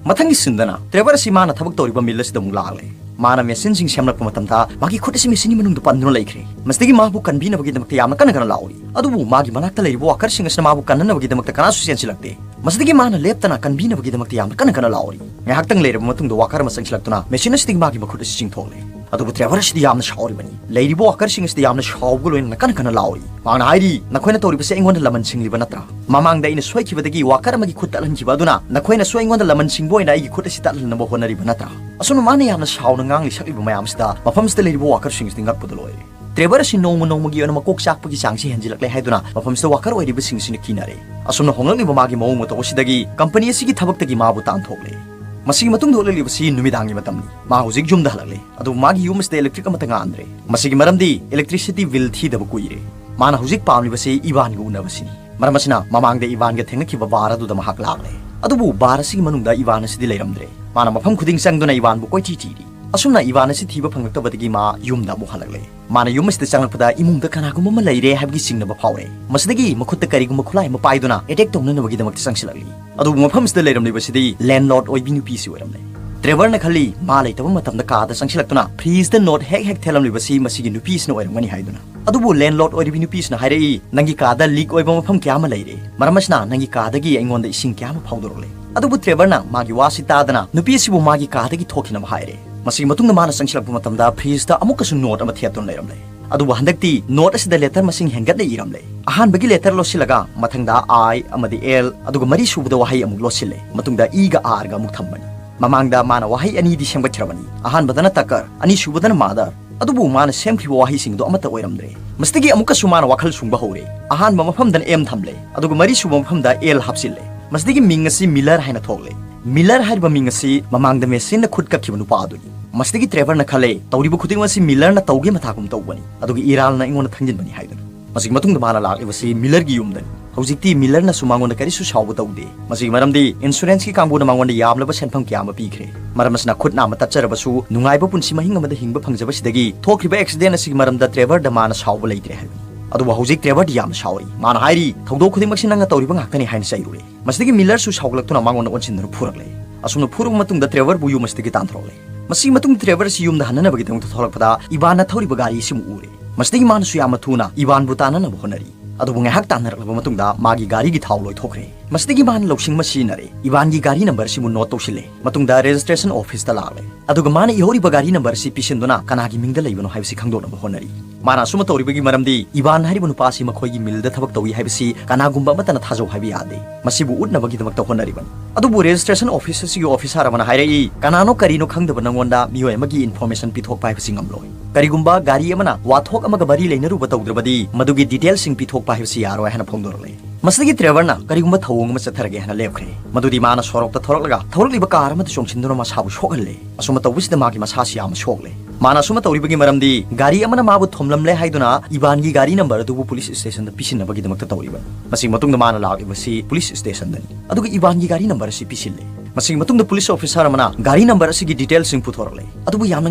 ꯃꯊꯪꯒꯤ ꯁꯤꯟꯗꯅ ꯇ꯭ꯔꯦꯚꯔ ꯑꯁꯤ ꯃꯥꯅ ꯊꯕꯛ ꯇꯧꯔꯤꯕ ꯃꯤꯜ ꯑꯁꯤꯗ ꯑꯃꯨꯛ ꯂꯥꯛꯂꯦ꯫ ꯃꯥꯅ ꯃꯦꯆꯤꯟꯁꯤꯡ ꯁꯦꯝꯂꯛꯄ ꯃꯇꯝꯗ ꯃꯥꯒꯤ ꯈꯨꯠ ꯑꯁꯤ ꯃꯦꯆꯤꯟꯒꯤ ꯃꯅꯨꯡꯗ ꯄꯟꯗꯨꯅ ꯂꯩꯈ꯭ꯔꯦ꯫ ꯃꯁꯤꯗꯒꯤ ꯃꯥꯕꯨ ꯀꯟꯕꯤꯅꯕꯒꯤꯗꯃꯛꯇ ꯌꯥꯝꯅ ꯀꯟꯅ ꯀꯟꯅ ꯂꯥꯎꯔꯤ꯫ ꯑꯗꯨꯕꯨ ꯃꯥꯒꯤ ꯃꯅꯥꯛꯇ ꯂꯩꯔꯤꯕ ꯋꯥꯀꯔꯁꯤꯡ ꯑꯁꯤꯅ ꯃꯥꯕꯨ ꯀꯟꯅꯅꯕꯒꯤꯗꯃꯛꯇ ꯀꯅꯥꯁꯨ ꯆꯦꯟꯁꯤꯜꯂꯛꯇꯦ꯫ ꯃꯁꯤꯗꯒꯤ ꯃꯥꯅ ꯂꯦꯞꯇꯅ ꯀꯟꯕꯤꯅꯕꯒꯤꯗꯃꯛꯇ ꯌꯥꯝꯅ ꯀꯟꯅ ꯀꯟꯅ ꯂꯥꯎꯔꯤ꯫ ꯉꯥꯏꯍꯥꯛꯇꯪ ꯂꯩꯔꯕ ꯃꯇꯨꯡꯗ ꯋꯥꯀꯔ ꯑꯃ ꯆꯪꯁꯤꯜꯂꯛꯇꯨꯅ ꯃꯦꯆꯤꯟ ꯑꯁꯤꯗꯒꯤ ꯃꯥꯒꯤ ꯃꯈꯨꯠ ꯑꯁꯤ ꯆꯤꯡꯊꯣꯛꯂꯦ꯫ ꯑꯗꯨꯕꯨ ꯇ꯭ꯔꯦꯚꯔ ꯑꯁꯤꯗꯤ ꯌꯥꯝꯅ ꯁꯥꯎꯔꯤꯕꯅꯤ꯫ ꯂꯩꯔꯤꯕ ꯋꯥꯀꯔꯁꯤꯡ ꯑꯁꯤꯗ ꯌꯥꯝꯅ ꯁꯥꯎꯕꯒ ꯂꯣꯏꯅꯅ ꯀꯟꯅ ꯀꯟꯅ ꯂꯥꯎꯔꯤ꯫ ꯃꯍꯥꯛꯅ ꯍꯥꯏꯔꯤ, "ꯅꯈꯣꯏꯅ ꯇꯧꯔꯤꯕꯁꯦ ꯑꯩꯉꯣꯟꯗ ꯂꯃꯟ ꯁꯤꯡꯂꯤꯕ ꯅꯠꯇ꯭ꯔꯥ? ꯃꯃꯥꯡꯗ ꯑꯩꯅ ꯁꯣꯏꯈꯤꯕꯗꯒꯤ ꯋꯥꯀꯔ ꯑꯃꯒꯤ ꯈꯨꯠ ꯇꯠꯍꯟꯈꯤꯕ ꯑꯗꯨꯅ ꯅꯈꯣꯏꯅꯁꯨ ꯑꯩꯉꯣꯟꯗ ꯂꯃꯟ ꯁꯤꯡꯕ ꯑꯣꯏꯅ ꯑꯩꯒꯤ ꯈꯨꯠ ꯑꯁꯤ ꯇꯠꯍꯟꯅꯕ ꯍꯣꯠꯅꯔꯤꯕ ꯅꯠꯇ꯭ꯔꯥ?" ꯑꯁꯨꯝꯅ ꯃꯥꯅ ꯌꯥꯝꯅ ꯁꯥꯎꯅ ꯉꯥꯡꯂꯤ ꯁꯛꯂꯤꯕ ꯃꯌꯥꯝꯁꯤꯗ ꯃꯐꯝꯁꯤꯗ ꯂꯩꯔꯤꯕ ꯋꯥꯀꯔꯁꯤꯡ ꯑꯁꯤꯗꯤ ꯉꯛꯄꯗ ꯂꯣꯏꯔꯦ꯫ ꯇ꯭ꯔꯦꯚꯔ ꯑꯁꯤ ꯅꯣꯡꯃ ꯅꯣꯡꯃꯒꯤ ꯑꯣꯏꯅ ꯃꯀꯣꯛ ꯆꯥꯛꯄꯒꯤ ꯆꯥꯡꯁꯤ ꯍꯦꯟꯖꯤꯜꯂꯛꯂꯦ ꯍꯥꯏꯗꯨꯅ ꯃꯐꯝꯁꯤꯗ ꯋꯥꯀꯔ ꯑꯣꯏꯔꯤꯕꯁꯤꯡ ꯑꯁꯤꯅ ꯀꯤꯅꯔꯦ꯫ ꯑꯁꯨꯝꯅ ꯍꯣꯡꯂꯛꯂꯤꯕ ꯃꯥꯒꯤ ꯃꯑꯣꯡ ꯃꯇꯧ ꯑꯁꯤꯗꯒꯤ ꯀꯝꯄꯅꯤ ꯑꯁꯤꯒꯤ ꯊꯕꯛꯇꯒꯤ ꯃꯥꯕꯨ ꯇꯥꯟꯊꯣꯛꯂꯦ꯫ ꯃꯁꯤꯒꯤ ꯃꯇꯨꯡꯗ ꯎꯠꯂꯛꯂꯤꯕꯁꯤ ꯅꯨꯃꯤꯗꯥꯡꯒꯤ ꯃꯇꯝꯅꯤ꯫ ꯃꯥ ꯍꯧꯖꯤꯛ ꯌꯨꯝꯗ ꯍꯜꯂꯛꯂꯦ꯫ ꯑꯗꯨꯕꯨ ꯃꯥꯒꯤ ꯌꯨꯝ ꯑꯁꯤꯗ ꯏꯂꯦꯛꯇ꯭ꯔꯤꯛ ꯑꯃꯠꯇ ꯉꯥꯟꯗ꯭ꯔꯦ꯫ ꯃꯁꯤꯒꯤ ꯃꯔꯝꯗꯤ ꯏꯂꯦꯛꯇ꯭ꯔꯤꯁꯤꯇꯤ ꯕꯤꯜ ꯊꯤꯗꯕ ꯀꯨꯏꯔꯦ꯫ ꯃꯥꯅ ꯍꯧꯖꯤꯛ ꯄꯥꯝꯂꯤꯕꯁꯤ ꯏꯚꯥꯟꯒ ꯎꯅꯕꯁꯤꯅꯤ꯫ ꯃꯔꯝ ꯑꯁꯤꯅ ꯃꯃꯥꯡꯗ ꯏꯚꯥꯟꯒ ꯊꯦꯡꯅꯈꯤꯕ ꯕꯥꯔ ꯑꯗꯨꯗ ꯃꯍꯥꯛ ꯂꯥꯛꯂꯦ꯫ ꯑꯗꯨꯕꯨ ꯕꯥꯔ ꯑꯁꯤꯒꯤ ꯃꯅꯨꯡꯗ ꯏꯚꯥꯟ ꯑꯁꯤꯗꯤ ꯂꯩꯔꯝꯗ꯭ꯔꯦ꯫ ꯃꯥꯅ ꯃꯐꯝ ꯈꯨꯗꯤꯡ ꯆꯪꯗꯨꯅ ꯏꯚꯥꯟꯕꯨ ꯀꯣꯏꯊꯤ ꯊꯤꯔꯤ꯫ ꯑꯁꯨꯝꯅ ꯏꯚꯥꯟ ꯑꯁꯤ ꯊꯤꯕ ꯐꯪꯂꯛꯇꯕꯗꯒꯤ ꯃꯥ ꯌꯨꯝꯗ ꯑꯃꯨꯛ ꯍꯜꯂꯛꯂꯦ꯫ ꯃꯥꯅ ꯌꯨꯝ ꯑꯁꯤꯗ ꯆꯪꯂꯛꯄꯗ ꯏꯃꯨꯡꯗ ꯀꯅꯥꯒꯨꯝꯕ ꯑꯃ ꯂꯩꯔꯦ ꯍꯥꯏꯕꯒꯤ ꯆꯤꯡꯅꯕ ꯐꯥꯎꯔꯦ꯫ ꯃꯁꯤꯗꯒꯤ ꯃꯈꯨꯠꯇ ꯀꯔꯤꯒꯨꯝꯕ ꯈꯨꯠꯂꯥꯏ ꯑꯃ ꯄꯥꯏꯗꯨꯅ ꯑꯦꯇꯦꯛ ꯇꯧꯅꯅꯕꯒꯤꯗꯃꯛꯇ ꯆꯪꯁꯤꯜꯂꯛꯂꯤ꯫ ꯑꯗꯨꯕꯨ ꯃꯐꯝꯁꯤꯗ ꯂꯩꯔꯝꯂꯤꯕꯁꯤꯗꯤ ꯂꯦꯟꯂꯣꯔꯗ ꯑꯣꯏꯕꯤ ꯅꯨꯄꯤꯁꯤ ꯑꯣꯏꯔꯝꯂꯦ꯫ ꯇ꯭ꯔꯦꯚꯔꯅ ꯈꯜꯂꯤ, ꯃꯥ ꯂꯩꯇꯕ ꯃꯇꯝꯗ ꯀꯥꯗ ꯆꯪꯁꯤꯜꯂꯛꯇꯨꯅ ꯐ꯭ꯔꯤꯖꯇ ꯅꯣꯠ ꯍꯦꯛ ꯍꯦꯛ ꯊꯦꯠꯂꯝꯂꯤꯕꯁꯤ ꯃꯁꯤꯒꯤ ꯅꯨꯄꯤꯁꯤꯅ ꯑꯣꯏꯔꯝꯒꯅꯤ ꯍꯥꯏꯗꯨꯅ꯫ ꯑꯗꯨꯕꯨ ꯂꯦꯟꯂꯣꯔꯗ ꯑꯣꯏꯔꯤꯕꯤ ꯅꯨꯄꯤꯁꯤꯅ ꯍꯥꯏꯔꯛꯏ, "ꯅꯪꯒꯤ ꯀꯥꯗ ꯂꯤꯛ ꯑꯣꯏꯕ ꯃꯐꯝ ꯀꯌꯥ ꯑꯃ ꯂꯩꯔꯦ꯫ ꯃꯔꯝ ꯑꯁꯤꯅ ꯅꯪꯒꯤ ꯀꯥꯗꯒꯤ ꯑꯩꯉꯣꯟꯗ ꯏꯁꯤꯡ ꯀꯌꯥ ꯑꯃ ꯐꯥꯎꯗꯣꯔꯛꯂꯦ꯫" ꯑꯗꯨꯕꯨ ꯇ꯭ꯔꯦꯚꯔꯅ ꯃꯥꯒꯤ ꯋꯥꯁꯤ ꯇꯥꯗꯅ ꯅꯨꯄꯤ ꯑꯁꯤꯕꯨ ꯃꯥꯒꯤ ꯀꯥꯗꯒꯤ ꯊꯣꯛꯈꯤꯅꯕ ꯍꯥꯏꯔꯦ꯫ ꯃꯁꯤꯒꯤ ꯃꯇꯨꯡꯗ ꯃꯥꯅ ꯆꯪꯁꯤꯜꯂꯛꯄ ꯃꯇꯝꯗ ꯐ꯭ꯔꯤꯖꯇ ꯑꯃꯨꯛꯀꯁꯨ ꯅꯣꯠ ꯑꯃ ꯊꯦꯠꯇꯨꯅ ꯂꯩꯔꯝꯂꯦ꯫ ꯑꯗꯨꯕꯨ ꯍꯟꯗꯛꯇꯤ ꯅꯣꯠ ꯑꯁꯤꯗ ꯂꯦꯇꯔ ꯃꯁꯤꯡ ꯍꯦꯟꯒꯠꯅ ꯏꯔꯝꯂꯦ꯫ ꯑꯍꯥꯟꯕꯒꯤ ꯂꯦꯇꯔ ꯂꯣꯠꯁꯤꯜꯂꯒ ꯃꯊꯪꯗ ꯑꯥꯏ ꯑꯃꯗꯤ ꯑꯦꯜ, ꯑꯗꯨꯒ ꯃꯔꯤ ꯁꯨꯕꯗ ꯋꯥꯍꯩ ꯑꯃꯨꯛ ꯂꯣꯠꯁꯤꯜꯂꯦ꯫ ꯃꯇꯨꯡꯗ ꯏꯒ ꯑꯥꯔꯒ ꯑꯃꯨꯛ ꯊꯝꯕꯅꯤ꯫ ꯃꯃꯥꯡꯗ ꯃꯥꯅ ꯋꯥꯍꯩ ꯑꯅꯤꯗꯤ ꯁꯦꯝꯒꯠꯈ꯭ꯔꯕꯅꯤ꯫ ꯑꯍꯥꯟꯕꯗꯅ ꯇꯀꯔ, ꯑꯅꯤꯁꯨꯕꯗꯅ ꯃꯥꯗꯔ꯫ ꯑꯗꯨꯕꯨ ꯃꯥꯅ ꯁꯦꯝꯈꯤꯕ ꯋꯥꯍꯩꯁꯤꯡꯗꯣ ꯑꯃꯠꯇ ꯑꯣꯏꯔꯝꯗ꯭ꯔꯦ꯫ ꯃꯁꯤꯗꯒꯤ ꯑꯃꯨꯛꯀꯁꯨ ꯃꯥꯅ ꯋꯥꯈꯜ ꯁꯨꯡꯕ ꯍꯧꯔꯦ꯫ ꯑꯍꯥꯟꯕ ꯃꯐꯝꯗꯅ ꯑꯦꯝ ꯊꯝꯂꯦ, ꯑꯗꯨꯒ ꯃꯔꯤꯁꯨꯕ ꯃꯐꯝꯗ ꯑꯦꯜ ꯍꯥꯞꯆꯤꯜꯂꯦ꯫ ꯃꯁꯤꯗꯒꯤ ꯃꯤꯡ ꯑꯁꯤ ꯃꯤꯂꯔ ꯍꯥꯏꯅ ꯊꯣꯛꯂꯦ꯫ ꯃꯤꯂꯔ ꯍꯥꯏꯔꯤꯕ ꯃꯤꯡ ꯑꯁꯤ ꯃꯃꯥꯡꯗ ꯃꯦꯁꯤꯟꯅ ꯈꯨꯠ ꯀꯛꯈꯤꯕ ꯅꯨꯄꯥ ꯑꯗꯨꯅꯤ꯫ ꯃꯁꯤꯗꯒꯤ ꯇ꯭ꯔꯦꯚꯔꯅ ꯈꯜꯂꯦ, "ꯇꯧꯔꯤꯕ ꯈꯨꯗꯤꯡꯃꯛ ꯑꯁꯤ ꯃꯤꯂꯔꯅ ꯇꯧꯒꯦ ꯃꯊꯥꯒꯨꯝ ꯇꯧꯕꯅꯤ, ꯑꯗꯨꯒ ꯏꯔꯥꯜꯅ ꯑꯩꯉꯣꯟꯗ ꯊꯪꯖꯤꯟꯕꯅꯤ" ꯍꯥꯏꯗꯨꯅ꯫ ꯃꯁꯤꯒꯤ ꯃꯇꯨꯡꯗ ꯃꯥꯅ ꯂꯥꯛꯂꯤꯕꯁꯤ ꯃꯤꯂꯔꯒꯤ ꯌꯨꯝꯗꯅꯤ꯫ ꯍꯧꯖꯤꯛꯇꯤ ꯃꯤꯂꯔꯅꯁꯨ ꯃꯉꯣꯟꯗ ꯀꯔꯤꯁꯨ ꯁꯥꯎꯕ ꯇꯧꯗꯦ꯫ ꯃꯁꯤꯒꯤ ꯃꯔꯝꯗꯤ insurance ꯀꯤ ꯀꯥꯡꯕꯨꯅ ꯃꯉꯣꯟꯗ ꯌꯥꯝꯂꯕ ꯁꯦꯟꯐꯝ ꯀꯌꯥ ꯑꯃ ꯄꯤꯈ꯭ꯔꯦ꯫ ꯃꯔꯝ ꯑꯁꯤꯅ ꯈꯨꯠ ꯅꯥꯝꯃ ꯇꯠꯆꯔꯕꯁꯨ ꯅꯨꯡꯉꯥꯏꯕ ꯄꯨꯟꯁꯤ ꯃꯍꯤꯡ ꯑꯃꯗ ꯍꯤꯡꯕ ꯐꯪꯖꯕꯁꯤꯗꯒꯤ ꯊꯣꯛꯈ꯭ꯔꯤꯕ accident ꯑꯁꯤꯒꯤ ꯃꯔꯝꯗ ꯇ꯭ꯔꯦꯚꯔꯗ ꯃꯥꯅ ꯁꯥꯎꯕ ꯂꯩꯇ꯭ꯔꯦ ꯍꯥꯏꯕꯅꯤ꯫ ꯑꯗꯨꯕꯨ ꯍꯧꯖꯤꯛ ꯇ꯭ꯔꯦꯚꯔꯗꯤ ꯌꯥꯝꯅ ꯁꯥꯎꯔꯤ꯫ ꯃꯥꯅ ꯍꯥꯏꯔꯤ, "ꯊꯧꯗꯣꯛ ꯈꯨꯗꯤꯡꯃꯛꯁꯤ ꯅꯪꯅ ꯇꯧꯔꯤꯕ ꯉꯥꯛꯇꯅꯤ" ꯍꯥꯏꯅ ꯆꯩꯔꯨꯔꯦ꯫ ꯃꯁꯤꯗꯒꯤ ꯃꯤꯂꯔꯁꯨ ꯁꯥꯎꯒꯠꯂꯛꯇꯨꯅ ꯃꯉꯣꯟꯗ ꯑꯣꯟꯁꯤꯟꯗꯨꯅ ꯐꯨꯔꯛꯂꯦ꯫ ꯑꯁꯨꯝꯅ ꯐꯨꯔꯕ ꯃꯇꯨꯡꯗ ꯇ꯭ꯔꯦꯚꯔꯕꯨ ꯌꯨꯝ ꯑꯁꯤꯗꯒꯤ ꯇꯥꯟꯊꯣꯔꯛꯂꯦ꯫ ꯃꯁꯤꯒꯤ ꯃꯇꯨꯡ ꯇ꯭ꯔꯦꯚꯔ ꯑꯁꯤ ꯌꯨꯝꯗ ꯍꯟꯅꯅꯕꯒꯤꯗꯃꯛꯇ ꯊꯣꯛꯂꯛꯄꯗ ꯏꯚꯥꯟꯅ ꯊꯧꯔꯤꯕ ꯒꯥꯔꯤ ꯑꯁꯤꯃꯨꯛ ꯎꯔꯦ꯫ ꯃꯁꯤꯗꯒꯤ ꯃꯥꯅꯁꯨ ꯌꯥꯝꯅ ꯊꯨꯅ ꯏꯚꯥꯟꯕꯨ ꯇꯥꯟꯅꯅꯕ ꯍꯣꯠꯅꯔꯤ꯫ ꯑꯗꯨꯕꯨ ꯉꯥꯏꯍꯥꯛ ꯇꯥꯟꯅꯔꯛꯂꯕ ꯃꯇꯨꯡꯗ ꯃꯥꯒꯤ ꯒꯥꯔꯤꯒꯤ ꯊꯥꯎ ꯂꯣꯏꯊꯣꯛꯈ꯭ꯔꯦ꯫ ꯃꯁꯤꯗꯒꯤ ꯃꯥꯅ ꯂꯧꯁꯤꯡ ꯑꯃ ꯁꯤꯖꯤꯟꯅꯔꯦ꯫ ꯏꯚꯥꯟꯒꯤ ꯒꯥꯔꯤ ꯅꯝꯕꯔ ꯑꯁꯤꯕꯨ ꯅꯣꯠ ꯇꯧꯁꯤꯜꯂꯦ꯫ ꯃꯇꯨꯡꯗ ꯔꯦꯖꯤꯁꯇ꯭ꯔꯦꯁꯟ ꯑꯣꯐꯤꯁꯇ ꯂꯥꯛꯂꯦ꯫ ꯑꯗꯨꯒ ꯃꯥꯅ ꯏꯍꯧꯔꯤꯕ ꯒꯥꯔꯤ ꯅꯝꯕꯔ ꯑꯁꯤ ꯄꯤꯁꯤꯟꯗꯨꯅ ꯀꯅꯥꯒꯤ ꯃꯤꯡꯗ ꯂꯩꯕꯅꯣ ꯍꯥꯏꯕꯁꯤ ꯈꯪꯗꯣꯛꯅꯕ ꯍꯣꯠꯅꯔꯤ꯫ ꯃꯥꯅ ꯑꯁꯨꯝꯅ ꯇꯧꯔꯤꯕꯒꯤ ꯃꯔꯝꯗꯤ ꯏꯚꯥꯟ ꯍꯥꯏꯔꯤꯕ ꯅꯨꯄꯥ ꯑꯁꯤ ꯃꯈꯣꯏꯒꯤ ꯃꯤꯜꯗ ꯊꯕꯛ ꯇꯧꯏ ꯍꯥꯏꯕꯁꯤ ꯀꯅꯥꯒꯨꯝꯕ ꯑꯃꯠꯇꯅ ꯊꯥꯖꯧ ꯍꯥꯏꯕ ꯌꯥꯗꯦ꯫ ꯃꯁꯤꯕꯨ ꯎꯠꯅꯕꯒꯤꯗꯃꯛꯇ ꯍꯣꯠꯅꯔꯤꯕꯅꯤ꯫ ꯑꯗꯨꯕꯨ ꯔꯦꯖꯤꯁꯇ꯭ꯔꯦꯁꯟ ꯑꯣꯐꯤꯁ ꯑꯁꯤꯒꯤ ꯑꯣꯐꯤꯁꯥꯔ ꯑꯃꯅ ꯍꯥꯏꯔꯛꯏ, "ꯀꯅꯥꯅꯣ ꯀꯔꯤꯅꯣ ꯈꯪꯗꯕ ꯅꯉꯣꯟꯗ ꯃꯤꯑꯣꯏ ꯑꯃꯒꯤ ꯏꯟꯐꯣꯔꯃꯦꯁꯟ ꯄꯤꯊꯣꯛꯄ ꯍꯥꯏꯕꯁꯤ ꯉꯝꯂꯣꯏ꯫ ꯀꯔꯤꯒꯨꯝꯕ ꯒꯥꯔꯤ ꯑꯃꯅ ꯋꯥꯊꯣꯛ ꯑꯃꯒ ꯃꯔꯤ ꯂꯩꯅꯔꯨꯕ ꯇꯧꯗ꯭ꯔꯕꯗꯤ ꯃꯗꯨꯒꯤ ꯗꯤꯇꯦꯜꯁꯤꯡ ꯄꯤꯊꯣꯛꯄ ꯍꯥꯏꯕꯁꯤ ꯌꯥꯔꯣꯏ" ꯍꯥꯏꯅ ꯐꯣꯡꯗꯣꯔꯛꯂꯦ꯫ ꯃꯁꯤꯗꯒꯤ ꯇ꯭ꯔꯦꯚꯔꯅ ꯀꯔꯤꯒꯨꯝꯕ ꯊꯧꯑꯣꯡ ꯑꯃ ꯆꯠꯊꯔꯒꯦ ꯍꯥꯏꯅ ꯂꯦꯞꯈ꯭ꯔꯦ꯫ ꯃꯗꯨꯗꯤ ꯃꯥꯅ ꯁꯣꯔꯣꯛꯇ ꯊꯧꯔꯛꯂꯒ ꯊꯧꯔꯛꯂꯤꯕ ꯀꯥꯔ ꯑꯃꯗ ꯆꯣꯡꯁꯤꯟꯗꯨꯅ ꯃꯁꯥꯕꯨ ꯁꯣꯛꯍꯜꯂꯦ꯫ ꯑꯁꯨꯝꯅ ꯇꯧꯕꯁꯤꯗ ꯃꯥꯒꯤ ꯃꯁꯥꯁꯤ ꯌꯥꯝꯅ ꯁꯣꯛꯂꯦ꯫ ꯃꯥꯅ ꯑꯁꯨꯝꯅ ꯇꯧꯔꯤꯕꯒꯤ ꯃꯔꯝꯗꯤ ꯒꯥꯔꯤ ꯑꯃꯅ ꯃꯥꯕꯨ ꯊꯣꯝꯂꯝꯂꯦ ꯍꯥꯏꯗꯨꯅ ꯏꯚꯥꯟꯒꯤ ꯒꯥꯔꯤ ꯅꯝꯕꯔ ꯑꯗꯨꯕꯨ ꯄꯨꯂꯤꯁ ꯁ꯭ꯇꯦꯁꯟꯗ ꯄꯤꯁꯤꯟꯅꯕꯒꯤꯗꯃꯛꯇ ꯇꯧꯔꯤꯕꯅꯤ꯫ ꯃꯁꯤꯒꯤ ꯃꯇꯨꯡꯗ ꯃꯥꯅ ꯂꯥꯛꯂꯤꯕꯁꯤ ꯄꯨꯂꯤꯁ ꯁ꯭ꯇꯦꯁꯟꯗꯅꯤ꯫ ꯑꯗꯨꯒ ꯏꯚꯥꯟꯒꯤ ꯒꯥꯔꯤ ꯅꯝꯕꯔ ꯑꯁꯤ ꯄꯤꯁꯤꯜꯂꯦ꯫ ꯃꯁꯤꯒꯤ ꯃꯇꯨꯡꯗ ꯄꯨꯂꯤꯁ ꯑꯣꯐꯤꯁꯥꯔ ꯑꯃꯅ ꯒꯥꯔꯤ ꯅꯝꯕꯔ ꯑꯁꯤꯒꯤ ꯗꯤꯇꯦꯜꯁꯤꯡ ꯄꯨꯊꯣꯔꯛꯂꯦ꯫ ꯑꯗꯨꯕꯨ ꯌꯥꯝꯅ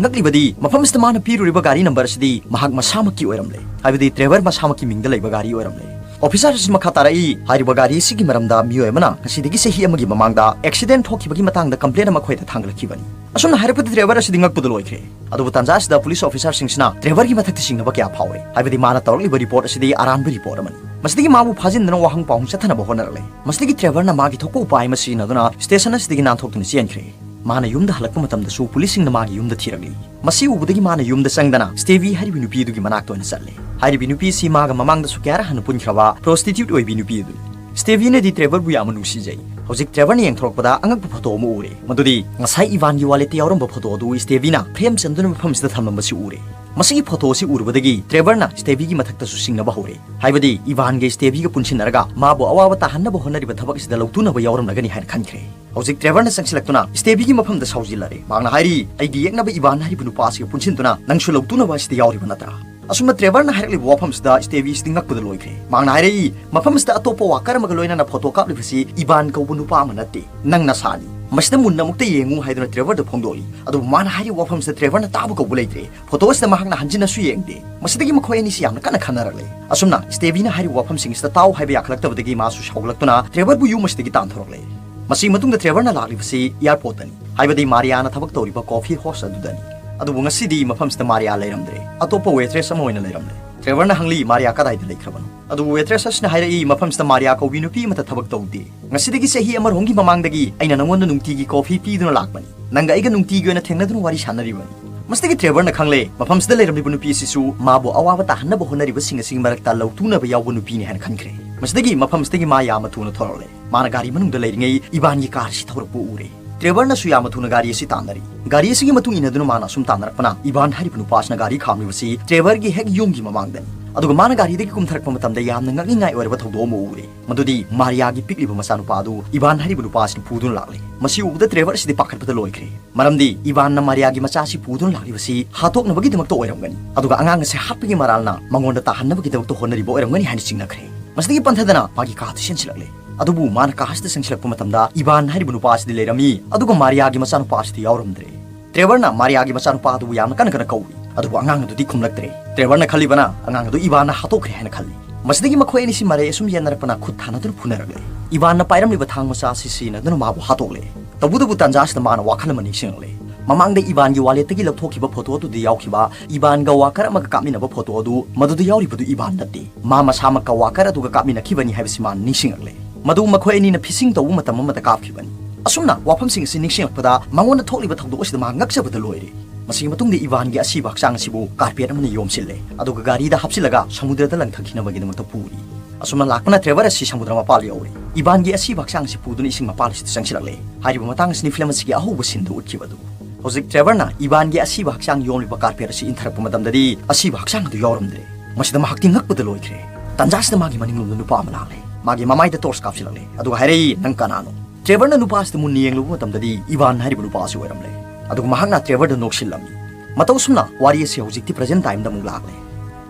ꯉꯛꯂꯤꯕꯗꯤ ꯃꯐꯝ ꯑꯁꯤꯗ ꯃꯥꯅ ꯄꯤꯔꯨꯔꯤꯕ ꯒꯥꯔꯤ ꯅꯝꯕꯔ ꯑꯁꯤꯗꯤ ꯃꯍꯥꯛ ꯃꯁꯥꯃꯛꯀꯤ ꯑꯣꯏꯔꯝꯂꯦ꯫ ꯍꯥꯏꯕꯗꯤ ꯇ꯭ꯔꯦꯚꯔ ꯃꯁꯥꯃꯛꯀꯤ ꯃꯤꯡꯗ ꯂꯩꯕ ꯒꯥꯔꯤ ꯑꯣꯏꯔꯝꯂꯦ꯫ ꯑꯣꯐꯤꯁꯥꯔ ꯑꯁꯤ ꯃꯈꯥ ꯇꯥꯔꯛꯏ, "ꯍꯥꯏꯔꯤꯕ ꯒꯥꯔꯤ ꯑꯁꯤꯒꯤ ꯃꯔꯝꯗ ꯃꯤꯑꯣꯏ ꯑꯃꯅ ꯉꯁꯤꯗꯒꯤ ꯆꯍꯤ ꯑꯃꯒꯤ ꯃꯃꯥꯡꯗ ꯑꯦꯛꯁꯤꯗꯦꯟ ꯊꯣꯛꯈꯤꯕꯒꯤ ꯃꯇꯥꯡꯗ ꯀꯝꯄ꯭ꯂꯦꯟ ꯑꯃ ꯑꯩꯈꯣꯏꯗ ꯊꯥꯡꯒꯠꯂꯛꯈꯤꯕꯅꯤ꯫" ꯑꯁꯨꯝꯅ ꯍꯥꯏꯔꯛꯄꯗ ꯗ꯭ꯔꯥꯏꯚꯔ ꯑꯁꯤꯗꯤ ꯉꯛꯄꯗ ꯂꯣꯏꯈ꯭ꯔꯦ꯫ ꯑꯗꯨꯕꯨ ꯇꯥꯟꯖꯥ ꯑꯁꯤꯗ ꯄꯨꯂꯤꯁ ꯑꯣꯐꯤꯁꯥꯔꯁꯤꯡꯁꯤꯅ ꯗ꯭ꯔꯥꯏꯚꯔꯒꯤ ꯃꯊꯛꯇ ꯆꯤꯡꯅꯕ ꯀꯌꯥ ꯐꯥꯎꯔꯦ꯫ ꯍꯥꯏꯕꯗꯤ ꯃꯥꯅ ꯇꯧꯔꯛꯂꯤꯕ ꯔꯤꯄꯣꯔꯠ ꯑꯁꯤꯗꯤ ꯑꯔꯥꯟꯕ ꯔꯤꯄꯣꯔꯠ ꯑꯃꯅꯤ꯫ ꯃꯁꯤꯗꯒꯤ ꯃꯥꯕꯨ ꯐꯥꯖꯤꯟꯗꯨꯅ ꯋꯥꯍꯪ ꯄꯥꯎꯍꯪ ꯆꯠꯊꯅꯕ ꯍꯣꯠꯅꯔꯛꯂꯦ꯫ ꯃꯁꯤꯗꯒꯤ ꯇ꯭ꯔꯦꯚꯔꯅ ꯃꯥꯒꯤ ꯊꯣꯛꯄ ꯎꯄꯥꯏ ꯑꯃ ꯁꯤꯖꯤꯟꯅꯗꯨꯅ ꯁ꯭ꯇꯦꯁꯟ ꯑꯁꯤꯗꯒꯤ ꯅꯥꯟꯊꯣꯛꯇꯨꯅ ꯆꯦꯟꯈ꯭ꯔꯦ꯫ ꯃꯥꯅ ꯌꯨꯝꯗ ꯍꯜꯂꯛꯄ ꯃꯇꯝꯗꯁꯨ ꯄꯨꯂꯤꯁꯁꯤꯡꯅ ꯃꯥꯒꯤ ꯌꯨꯝꯗ ꯊꯤꯔꯛꯂꯤ꯫ ꯃꯁꯤ ꯎꯕꯗꯒꯤ ꯃꯥꯅ ꯌꯨꯝꯗ ꯆꯪꯗꯅ ꯁ꯭ꯇꯦꯚꯤ ꯍꯥꯏꯔꯤꯕ ꯅꯨꯄꯤ ꯑꯗꯨꯒꯤ ꯃꯅꯥꯛꯇ ꯑꯣꯏꯅ ꯆꯠꯂꯦ꯫ ꯍꯥꯏꯔꯤꯕꯤ ꯅꯨꯄꯤ ꯑꯁꯤ ꯃꯥꯒ ꯃꯃꯥꯡꯗꯁꯨ ꯀꯌꯥꯔꯛ ꯍꯟꯅ ꯄꯨꯟꯈ꯭ꯔꯕ ꯄ꯭ꯔꯣꯁꯇꯤꯇ꯭ꯌꯨꯠ ꯑꯣꯏꯕꯤ ꯅꯨꯄꯤ ꯑꯗꯨꯅꯤ꯫ ꯁ꯭ꯇꯦꯚꯤꯅꯗꯤ ꯇ꯭ꯔꯦꯚꯔꯕꯨ ꯌꯥꯝꯅ ꯅꯨꯡꯁꯤꯖꯩ꯫ ꯍꯧꯖꯤꯛ ꯇ꯭ꯔꯦꯚꯔꯅ ꯌꯦꯡꯊꯣꯔꯛꯄꯗ ꯑꯉꯛꯄ ꯐꯣꯇꯣ ꯑꯃ ꯎꯔꯦ꯫ ꯃꯗꯨꯗꯤ ꯉꯁꯥꯏ ꯏꯚꯥꯟꯒꯤ ꯋꯥꯂꯦꯠꯇ ꯌꯥꯎꯔꯝꯕ ꯐꯣꯇꯣ ꯑꯗꯨ ꯁ꯭ꯇꯦꯚꯤꯅ ꯐ꯭ꯔꯦꯝ ꯆꯟꯗꯨꯅ ꯃꯐꯝꯁꯤꯗ ꯊꯝꯂꯝꯕꯁꯤ ꯎꯔꯦ꯫ ꯃꯁꯤꯒꯤ ꯐꯣꯇꯣ ꯑꯁꯤ ꯎꯔꯨꯕꯗꯒꯤ ꯇ꯭ꯔꯦꯚꯔꯅ ꯁ꯭ꯇꯦꯚꯤꯒꯤ ꯃꯊꯛꯇꯁꯨ ꯆꯤꯡꯅꯕ ꯍꯧꯔꯦ꯫ ꯍꯥꯏꯕꯗꯤ ꯏꯚꯥꯟꯒ ꯁ꯭ꯇꯦꯚꯤꯒ ꯄꯨꯟꯁꯤꯟꯅꯔꯒ ꯃꯥꯕꯨ ꯑꯋꯥꯕ ꯇꯥꯍꯟꯅꯕ ꯍꯣꯠꯅꯔꯤꯕ ꯊꯕꯛ ꯑꯁꯤꯗ ꯂꯧꯇꯨꯅꯕ ꯌꯥꯎꯔꯝꯂꯒꯅꯤ ꯍꯥꯏꯅ ꯈꯟꯈ꯭ꯔꯦ꯫ ꯍꯧꯖꯤꯛ ꯇ꯭ꯔꯦꯚꯔꯅ ꯆꯪꯁꯤꯜꯂꯛꯇꯨꯅ ꯁ꯭ꯇꯦꯚꯤꯒꯤ ꯃꯐꯝꯗ ꯁꯥꯎꯖꯤꯜꯂꯔꯦ꯫ ꯃꯍꯥꯛꯅ ꯍꯥꯏꯔꯤ, "ꯑꯩꯒꯤ ꯌꯦꯛꯅꯕ ꯏꯚꯥꯟ ꯍꯥꯏꯔꯤꯕ ꯅꯨꯄꯥ ꯑꯁꯤꯒ ꯄꯨꯟꯁꯤꯟꯗꯨꯅ ꯅꯪꯁꯨ ꯂꯧꯇꯨꯅꯕ ꯑꯁꯤꯗ ꯌꯥꯎꯔꯤꯕ ꯅꯠꯇ꯭ꯔꯥ?" ꯑꯁꯨꯝꯅ ꯇ꯭ꯔꯦꯚꯔꯅ ꯍꯥꯏꯔꯛꯂꯤꯕ ꯋꯥꯐꯝꯁꯤꯗ ꯁ꯭ꯇꯦꯚꯤꯁꯤꯗꯤ ꯉꯛꯄꯗ ꯂꯣꯏꯈ꯭ꯔꯦ꯫ ꯃꯍꯥꯛꯅ ꯍꯥꯏꯔꯛꯏ, "ꯃꯐꯝꯁꯤꯗ ꯑꯇꯣꯞꯄ ꯋꯥꯀꯔ ꯑꯃꯒ ꯂꯣꯏꯅꯅ ꯐꯣꯇꯣ ꯀꯥꯞꯂꯤꯕꯁꯤ ꯏꯚꯥꯟ ꯀꯧꯕ ꯅꯨꯄꯥ ꯑꯃ ꯅꯠꯇꯦ, ꯅꯪ ꯅꯁꯥꯅꯤ꯫ ꯃꯁꯤꯗ ꯃꯨꯟꯅ ꯑꯃꯨꯛꯇ ꯌꯦꯡꯉꯨ" ꯍꯥꯏꯗꯨꯅ ꯇ꯭ꯔꯦꯚꯔꯗ ꯐꯣꯡꯗꯣꯛꯂꯤ꯫ ꯑꯗꯨꯕꯨ ꯃꯥꯅ ꯍꯥꯏꯔꯤꯕ ꯋꯥꯐꯝꯁꯤꯗ ꯇ꯭ꯔꯦꯚꯔꯅ ꯇꯥꯕ ꯀꯧꯕ ꯂꯩꯇ꯭ꯔꯦ꯫ ꯐꯣꯇꯣ ꯑꯁꯤꯗ ꯃꯍꯥꯛꯅ ꯍꯟꯖꯤꯟꯅꯁꯨ ꯌꯦꯡꯗꯦ꯫ ꯃꯁꯤꯗꯒꯤ ꯃꯈꯣꯏ ꯑꯅꯤꯁꯤ ꯌꯥꯝꯅ ꯀꯟꯅ ꯈꯟꯅꯔꯛꯂꯦ꯫ ꯑꯁꯨꯝꯅ ꯁ꯭ꯇꯦꯚꯤꯅ ꯍꯥꯏꯔꯤꯕ ꯋꯥꯐꯝꯁꯤꯡ ꯑꯁꯤꯗ ꯇꯥꯎ ꯍꯥꯏꯕ ꯌꯥꯈꯠꯂꯛꯇꯕꯗꯒꯤ ꯃꯥꯁꯨ ꯁꯥꯎꯒꯠꯂꯛꯇꯨꯅ ꯇ꯭ꯔꯦꯚꯔꯕꯨ ꯌꯨꯝ ꯑꯁꯤꯗꯒꯤ ꯇꯥꯟꯊꯣꯔꯛꯂꯦ꯫ ꯃꯁꯤꯒꯤ ꯃꯇꯨꯡꯗ ꯇ꯭ꯔꯦꯚꯔꯅ ꯂꯥꯛꯂꯤꯕꯁꯤ ꯑꯦꯌꯥꯔꯄꯣꯔꯠꯇꯅꯤ, ꯍꯥꯏꯕꯗꯤ ꯃꯥꯔꯤꯌꯥꯅ ꯊꯕꯛ ꯇꯧꯔꯤꯕ ꯀꯣꯐꯤ ꯍꯥꯎꯁ ꯑꯗꯨꯗꯅꯤ꯫ ꯑꯗꯨꯕꯨ ꯉꯁꯤꯗꯤ ꯃꯐꯝꯁꯤꯗ ꯃꯥꯔꯤꯌꯥ ꯂꯩꯔꯝꯗ꯭ꯔꯦ, ꯑꯇꯣꯞꯄ ꯋꯦꯇ꯭ꯔꯦꯁ ꯑꯃ ꯑꯣꯏꯅ ꯂꯩꯔꯝꯂꯦ꯫ ꯇ꯭ꯔꯦꯚꯔꯅ ꯍꯪꯂꯤ, "ꯃꯥꯔꯤꯌꯥ ꯀꯗꯥꯏꯗ ꯂꯩꯈ꯭ꯔꯕꯅꯣ?" ꯑꯗꯨꯕꯨ ꯋꯦꯇ꯭ꯔꯦꯁ ꯑꯁꯤꯅ ꯍꯥꯏꯔꯛꯏ, "ꯃꯐꯝꯁꯤꯗ ꯃꯥꯔꯤꯌꯥ ꯀꯧꯕꯤ ꯅꯨꯄꯤ ꯑꯃꯠꯇ ꯊꯕꯛ ꯇꯧꯗꯦ꯫ ꯉꯁꯤꯗꯒꯤ ꯆꯍꯤ ꯑꯃꯔꯣꯝꯒꯤ ꯃꯃꯥꯡꯗꯒꯤ ꯑꯩꯅ ꯅꯉꯣꯟꯗ ꯅꯨꯡꯇꯤꯒꯤ ꯀꯣꯐꯤ ꯄꯤꯗꯨꯅ ꯂꯥꯛꯄꯅꯤ꯫ ꯅꯪꯒ ꯑꯩꯒ ꯅꯨꯡꯇꯤꯒꯤ ꯑꯣꯏꯅ ꯊꯦꯡꯅꯗꯨꯅ ꯋꯥꯔꯤ ꯁꯥꯟꯅꯔꯤꯕꯅꯤ꯫" ꯃꯁꯤꯗꯒꯤ ꯇ꯭ꯔꯦꯚꯔꯅ ꯈꯪꯂꯦ, ꯃꯐꯝꯁꯤꯗ ꯂꯩꯔꯝꯂꯤꯕ ꯅꯨꯄꯤ ꯑꯁꯤꯁꯨ ꯃꯥꯕꯨ ꯑꯋꯥꯕ ꯇꯥꯍꯟꯅꯕ ꯍꯣꯠꯅꯔꯤꯕꯁꯤꯡ ꯑꯁꯤꯒꯤ ꯃꯔꯛꯇ ꯂꯧꯇꯨꯅꯕ ꯌꯥꯎꯕ ꯅꯨꯄꯤꯅꯤ ꯍꯥꯏꯅ ꯈꯟꯈ꯭ꯔꯦ꯫ ꯃꯁꯤꯗꯒꯤ ꯃꯐꯝꯁꯤꯗꯒꯤ ꯃꯥ ꯌꯥꯝꯅ ꯊꯨꯅ ꯊꯣꯔꯛꯂꯦ꯫ ꯃꯥꯅ ꯒꯥꯔꯤ ꯃꯅꯨꯡꯗ ꯂꯩꯔꯤꯉꯩ ꯏꯚꯥꯟꯒꯤ ꯀꯥꯔ ꯑꯁꯤ ꯊꯧꯔꯛꯄ ꯎꯔꯦ꯫ ꯇ꯭ꯔꯦꯚꯔꯅꯁꯨ ꯌꯥꯝꯅ ꯊꯨꯅ ꯒꯥꯔꯤ ꯑꯁꯤ ꯇꯥꯟꯅꯔꯤ꯫ ꯒꯥꯔꯤ ꯑꯁꯤꯒꯤ ꯃꯇꯨꯡ ꯏꯟꯅꯗꯨꯅ ꯃꯥꯅ ꯑꯁꯨꯝ ꯇꯥꯟꯅꯔꯛꯄꯅ ꯏꯚꯥꯟ ꯍꯥꯏꯔꯤꯕ ꯅꯨꯄꯥ ꯑꯁꯤꯅ ꯒꯥꯔꯤ ꯈꯥꯝꯂꯤꯕꯁꯤ ꯇ꯭ꯔꯦꯚꯔꯒꯤ ꯍꯦꯛ ꯌꯨꯝꯒꯤ ꯃꯃꯥꯡꯗꯅꯤ꯫ ꯑꯗꯨꯒ ꯃꯥꯅ ꯒꯥꯔꯤꯗꯒꯤ ꯀꯨꯝꯊꯔꯛꯄ ꯃꯇꯝꯗ ꯌꯥꯝꯅ ꯉꯛꯅꯤꯡꯉꯥꯏ ꯑꯣꯏꯔꯕ ꯊꯧꯗꯣꯛ ꯑꯃ ꯎꯔꯦ꯫ ꯃꯗꯨꯗꯤ ꯃꯥꯔꯤꯌꯥꯒꯤ ꯄꯤꯛꯂꯤꯕ ꯃꯆꯥꯅꯨꯄꯥ ꯑꯗꯨ ꯏꯚꯥꯟ ꯍꯥꯏꯔꯤꯕ ꯅꯨꯄꯥ ꯑꯁꯤꯅ ꯄꯨꯗꯨꯅ ꯂꯥꯛꯂꯦ꯫ ꯃꯁꯤ ꯎꯕꯗ ꯇ꯭ꯔꯦꯚꯔ ꯑꯁꯤꯗꯤ ꯄꯥꯈꯠꯄꯗ ꯂꯣꯏꯈ꯭ꯔꯦ꯫ ꯃꯔꯝꯗꯤ ꯏꯚꯥꯟꯅ ꯃꯥꯔꯤꯌꯥꯒꯤ ꯃꯆꯥ ꯑꯁꯤ ꯄꯨꯗꯨꯅ ꯂꯥꯛꯂꯤꯕꯁꯤ ꯍꯥꯠꯇꯣꯛꯅꯕꯒꯤꯗꯃꯛꯇ ꯑꯣꯏꯔꯝꯒꯅꯤ, ꯑꯗꯨꯒ ꯑꯉꯥꯡ ꯑꯁꯤ ꯍꯥꯠꯄꯒꯤ ꯃꯔꯥꯜꯅ ꯃꯉꯣꯟꯗ ꯇꯥꯍꯟꯅꯕꯒꯤꯗꯃꯛꯇ ꯍꯣꯠꯅꯔꯤꯕ ꯑꯣꯏꯔꯝꯒꯅꯤ ꯍꯥꯏꯅ ꯆꯤꯡꯅꯈ꯭ꯔꯦ꯫ ꯃꯁꯤꯗꯒꯤ ꯄꯟꯊꯗꯅ ꯃꯥꯒꯤ ꯀꯥꯗ ꯆꯦꯟꯁꯤꯜꯂꯛꯂꯦ꯫ ꯑꯗꯨꯕꯨ ꯃꯥꯅ ꯀꯥ ꯑꯁꯤꯗ ꯆꯪꯁꯤꯜꯂꯛꯄ ꯃꯇꯝꯗ ꯏꯚꯥꯟ ꯍꯥꯏꯔꯤꯕ ꯅꯨꯄꯥ ꯑꯁꯤꯗꯤ ꯂꯩꯔꯝꯃꯤ, ꯑꯗꯨꯒ ꯃꯥꯔꯤꯌꯥꯒꯤ ꯃꯆꯥꯅꯨꯄꯥ ꯑꯁꯤꯗꯤ ꯌꯥꯎꯔꯝꯗ꯭ꯔꯦ꯫ ꯇ꯭ꯔꯦꯚꯔꯅ ꯃꯥꯔꯤꯌꯥꯒꯤ ꯃꯆꯥꯅꯨꯄꯥ ꯑꯗꯨꯕꯨ ꯌꯥꯝꯅ ꯀꯟꯅ ꯀꯟꯅ ꯀꯧꯏ, ꯑꯗꯨꯕꯨ ꯑꯉꯥꯡ ꯑꯗꯨꯗꯤ ꯈꯨꯝꯂꯛꯇ꯭ꯔꯦ꯫ ꯇ꯭ꯔꯦꯚꯔꯅ ꯈꯜꯂꯤꯕꯅ ꯑꯉꯥꯡ ꯑꯗꯨ ꯏꯚꯥꯟꯅ ꯍꯥꯠꯇꯣꯛꯈ꯭ꯔꯦ ꯍꯥꯏꯅ ꯈꯜꯂꯤ꯫ ꯃꯁꯤꯗꯒꯤ ꯃꯈꯣꯏ ꯑꯅꯤꯁꯤ ꯃꯔꯩ ꯑꯁꯨꯝ ꯌꯦꯠꯅꯔꯛꯄꯅ ꯈꯨꯠ ꯊꯥꯅꯗꯨꯅ ꯐꯨꯅꯔꯛꯂꯦ꯫ ꯏꯚꯥꯟꯅ ꯄꯥꯏꯔꯝꯂꯤꯕ ꯊꯥꯡ ꯃꯆꯥ ꯑꯁꯤ ꯁꯤꯖꯤꯟꯅꯗꯨꯅ ꯃꯥꯕꯨ ꯍꯥꯠꯇꯣꯛꯂꯦ꯫ ꯇꯧꯕꯇꯕꯨ ꯇꯥꯟꯖꯥ ꯑꯁꯤꯗ ꯃꯥꯅ ꯋꯥꯈꯜ ꯑꯃ ꯅꯤꯡꯁꯤꯡꯂꯛꯂꯦ꯫ ꯃꯃꯥꯡꯗ ꯏꯚꯥꯟꯒꯤ ꯋꯥꯂꯦꯠꯇꯒꯤ ꯂꯧꯊꯣꯛꯈꯤꯕ ꯐꯣꯇꯣ ꯑꯗꯨꯗ ꯌꯥꯎꯈꯤꯕ ꯏꯚꯥꯟꯒ ꯋꯥꯀꯔ ꯑꯃꯒ ꯀꯥꯞꯃꯤꯟꯅꯕ ꯐꯣꯇꯣ ꯑꯗꯨ ꯃꯗꯨꯗ ꯌꯥꯎꯔꯤꯕꯗꯨ ꯏꯚꯥꯟ ꯅꯠꯇꯦ꯫ ꯃꯥ ꯃꯁꯥꯃꯛꯀ ꯋꯥꯀꯔ ꯑꯗꯨꯒ ꯀꯥꯞꯃꯤꯟꯅꯈꯤꯕꯅꯤ ꯍꯥꯏꯕꯁꯤ ꯃꯥꯅ ꯅꯤꯡꯁꯤꯡꯂꯛꯂꯦ꯫ ꯃꯗꯨ ꯃꯈꯣꯏ ꯑꯅꯤꯅ ꯐꯤꯁꯤꯡ ꯇꯧꯕ ꯃꯇꯝ ꯑꯃꯗ ꯀꯥꯞꯈꯤꯕꯅꯤ꯫ ꯑꯁꯨꯝꯅ ꯋꯥꯐꯝꯁꯤꯡ ꯑꯁꯤ ꯅꯤꯡꯁꯤꯡꯂꯛꯄꯗ ꯃꯉꯣꯟꯗ ꯊꯣꯛꯂꯤꯕ ꯊꯧꯗꯣꯛ ꯑꯁꯤꯗ ꯃꯍꯥꯛ ꯉꯛꯆꯕꯗ ꯂꯣꯏꯔꯦ꯫ ꯃꯁꯤꯒꯤ ꯃꯇꯨꯡꯗ ꯏꯚꯥꯟꯒꯤ ꯑꯁꯤꯕ ꯍꯛꯆꯥꯡ ꯑꯁꯤꯕꯨ ꯀꯥꯔꯄꯦꯠ ꯑꯃꯅ ꯌꯣꯝꯁꯤꯜꯂꯦ, ꯑꯗꯨꯒ ꯒꯥꯔꯤꯗ ꯍꯥꯞꯆꯤꯜꯂꯒ ꯁꯃꯨꯗ꯭ꯔꯗ ꯂꯪꯊꯈꯤꯅꯕꯒꯤꯗꯃꯛꯇ ꯄꯨꯔꯤ꯫ ꯑꯁꯨꯝꯅ ꯂꯥꯛꯄꯅ ꯇ꯭ꯔꯦꯚꯔ ꯑꯁꯤ ꯁꯃꯨꯗ꯭ꯔ ꯃꯄꯥꯜ ꯌꯧꯔꯦ꯫ ꯏꯚꯥꯟꯒꯤ ꯑꯁꯤꯕ ꯍꯛꯆꯥꯡ ꯑꯁꯤ ꯄꯨꯗꯨꯅ ꯏꯁꯤꯡ ꯃꯄꯥꯜ ꯑꯁꯤꯗ ꯆꯪꯁꯤꯜꯂꯛꯂꯦ꯫ ꯍꯥꯏꯔꯤꯕ ꯃꯇꯥꯡ ꯑꯁꯤꯅꯤ ꯐꯤꯂꯝ ꯑꯁꯤꯒꯤ ꯑꯍꯧꯕ ꯁꯤꯟꯗ ꯎꯠꯈꯤꯕ ꯑꯗꯨ꯫ ꯍꯧꯖꯤꯛ ꯇ꯭ꯔꯦꯚꯔꯅ ꯏꯚꯥꯟꯒꯤ ꯑꯁꯤꯕ ꯍꯛꯆꯥꯡ ꯌꯣꯝꯂꯤꯕ ꯀꯥꯔꯄꯦꯠ ꯑꯁꯤ ꯏꯟꯊꯔꯛꯄ ꯃꯇꯝꯗꯗꯤ ꯑꯁꯤꯕ ꯍꯛꯆꯥꯡ ꯑꯗꯨ ꯌꯥꯎꯔꯝꯗ꯭ꯔꯦ꯫ ꯃꯁꯤꯗ ꯃꯍꯥꯛꯇꯤ ꯉꯛꯄꯗ ꯂꯣꯏꯈ꯭ꯔꯦ꯫ ꯇꯟꯖꯥꯁꯤꯗ ꯃꯥꯒꯤ ꯃꯅꯤꯡꯂꯣꯝꯗ ꯅꯨꯄꯥ ꯑꯃ ꯂꯥꯛꯂꯦ꯫ ꯃꯥꯒꯤ ꯃꯃꯥꯏꯗ ꯇꯣꯔꯆ ꯀꯥꯞꯁꯤꯜꯂꯛꯂꯦ, ꯑꯗꯨꯒ ꯍꯥꯏꯔꯛꯏ, "ꯅꯪ ꯀꯅꯥꯅꯣ?" ꯇ꯭ꯔꯦꯚꯔꯅ ꯅꯨꯄꯥ ꯑꯁꯤꯗ ꯃꯨꯟꯅ ꯌꯦꯡꯂꯨꯕ ꯃꯇꯝꯗꯗꯤ ꯏꯚꯥꯟ ꯍꯥꯏꯔꯤꯕ ꯅꯨꯄꯥ ꯑꯁꯤ ꯑꯣꯏꯔꯝꯂꯦ꯫ ꯑꯗꯨꯒ ꯃꯍꯥꯛꯅ ꯇ꯭ꯔꯦꯚꯔꯗ ꯅꯣꯛꯁꯤꯜꯂꯝꯃꯤ꯫ ꯃꯇꯧ ꯑꯁꯨꯝꯅ ꯋꯥꯔꯤ ꯑꯁꯤ ꯍꯧꯖꯤꯛꯇꯤ ꯄ꯭ꯔꯖꯦꯟ ꯇꯥꯏꯝꯗ ꯑꯃꯨꯛ ꯂꯥꯛꯂꯦ꯫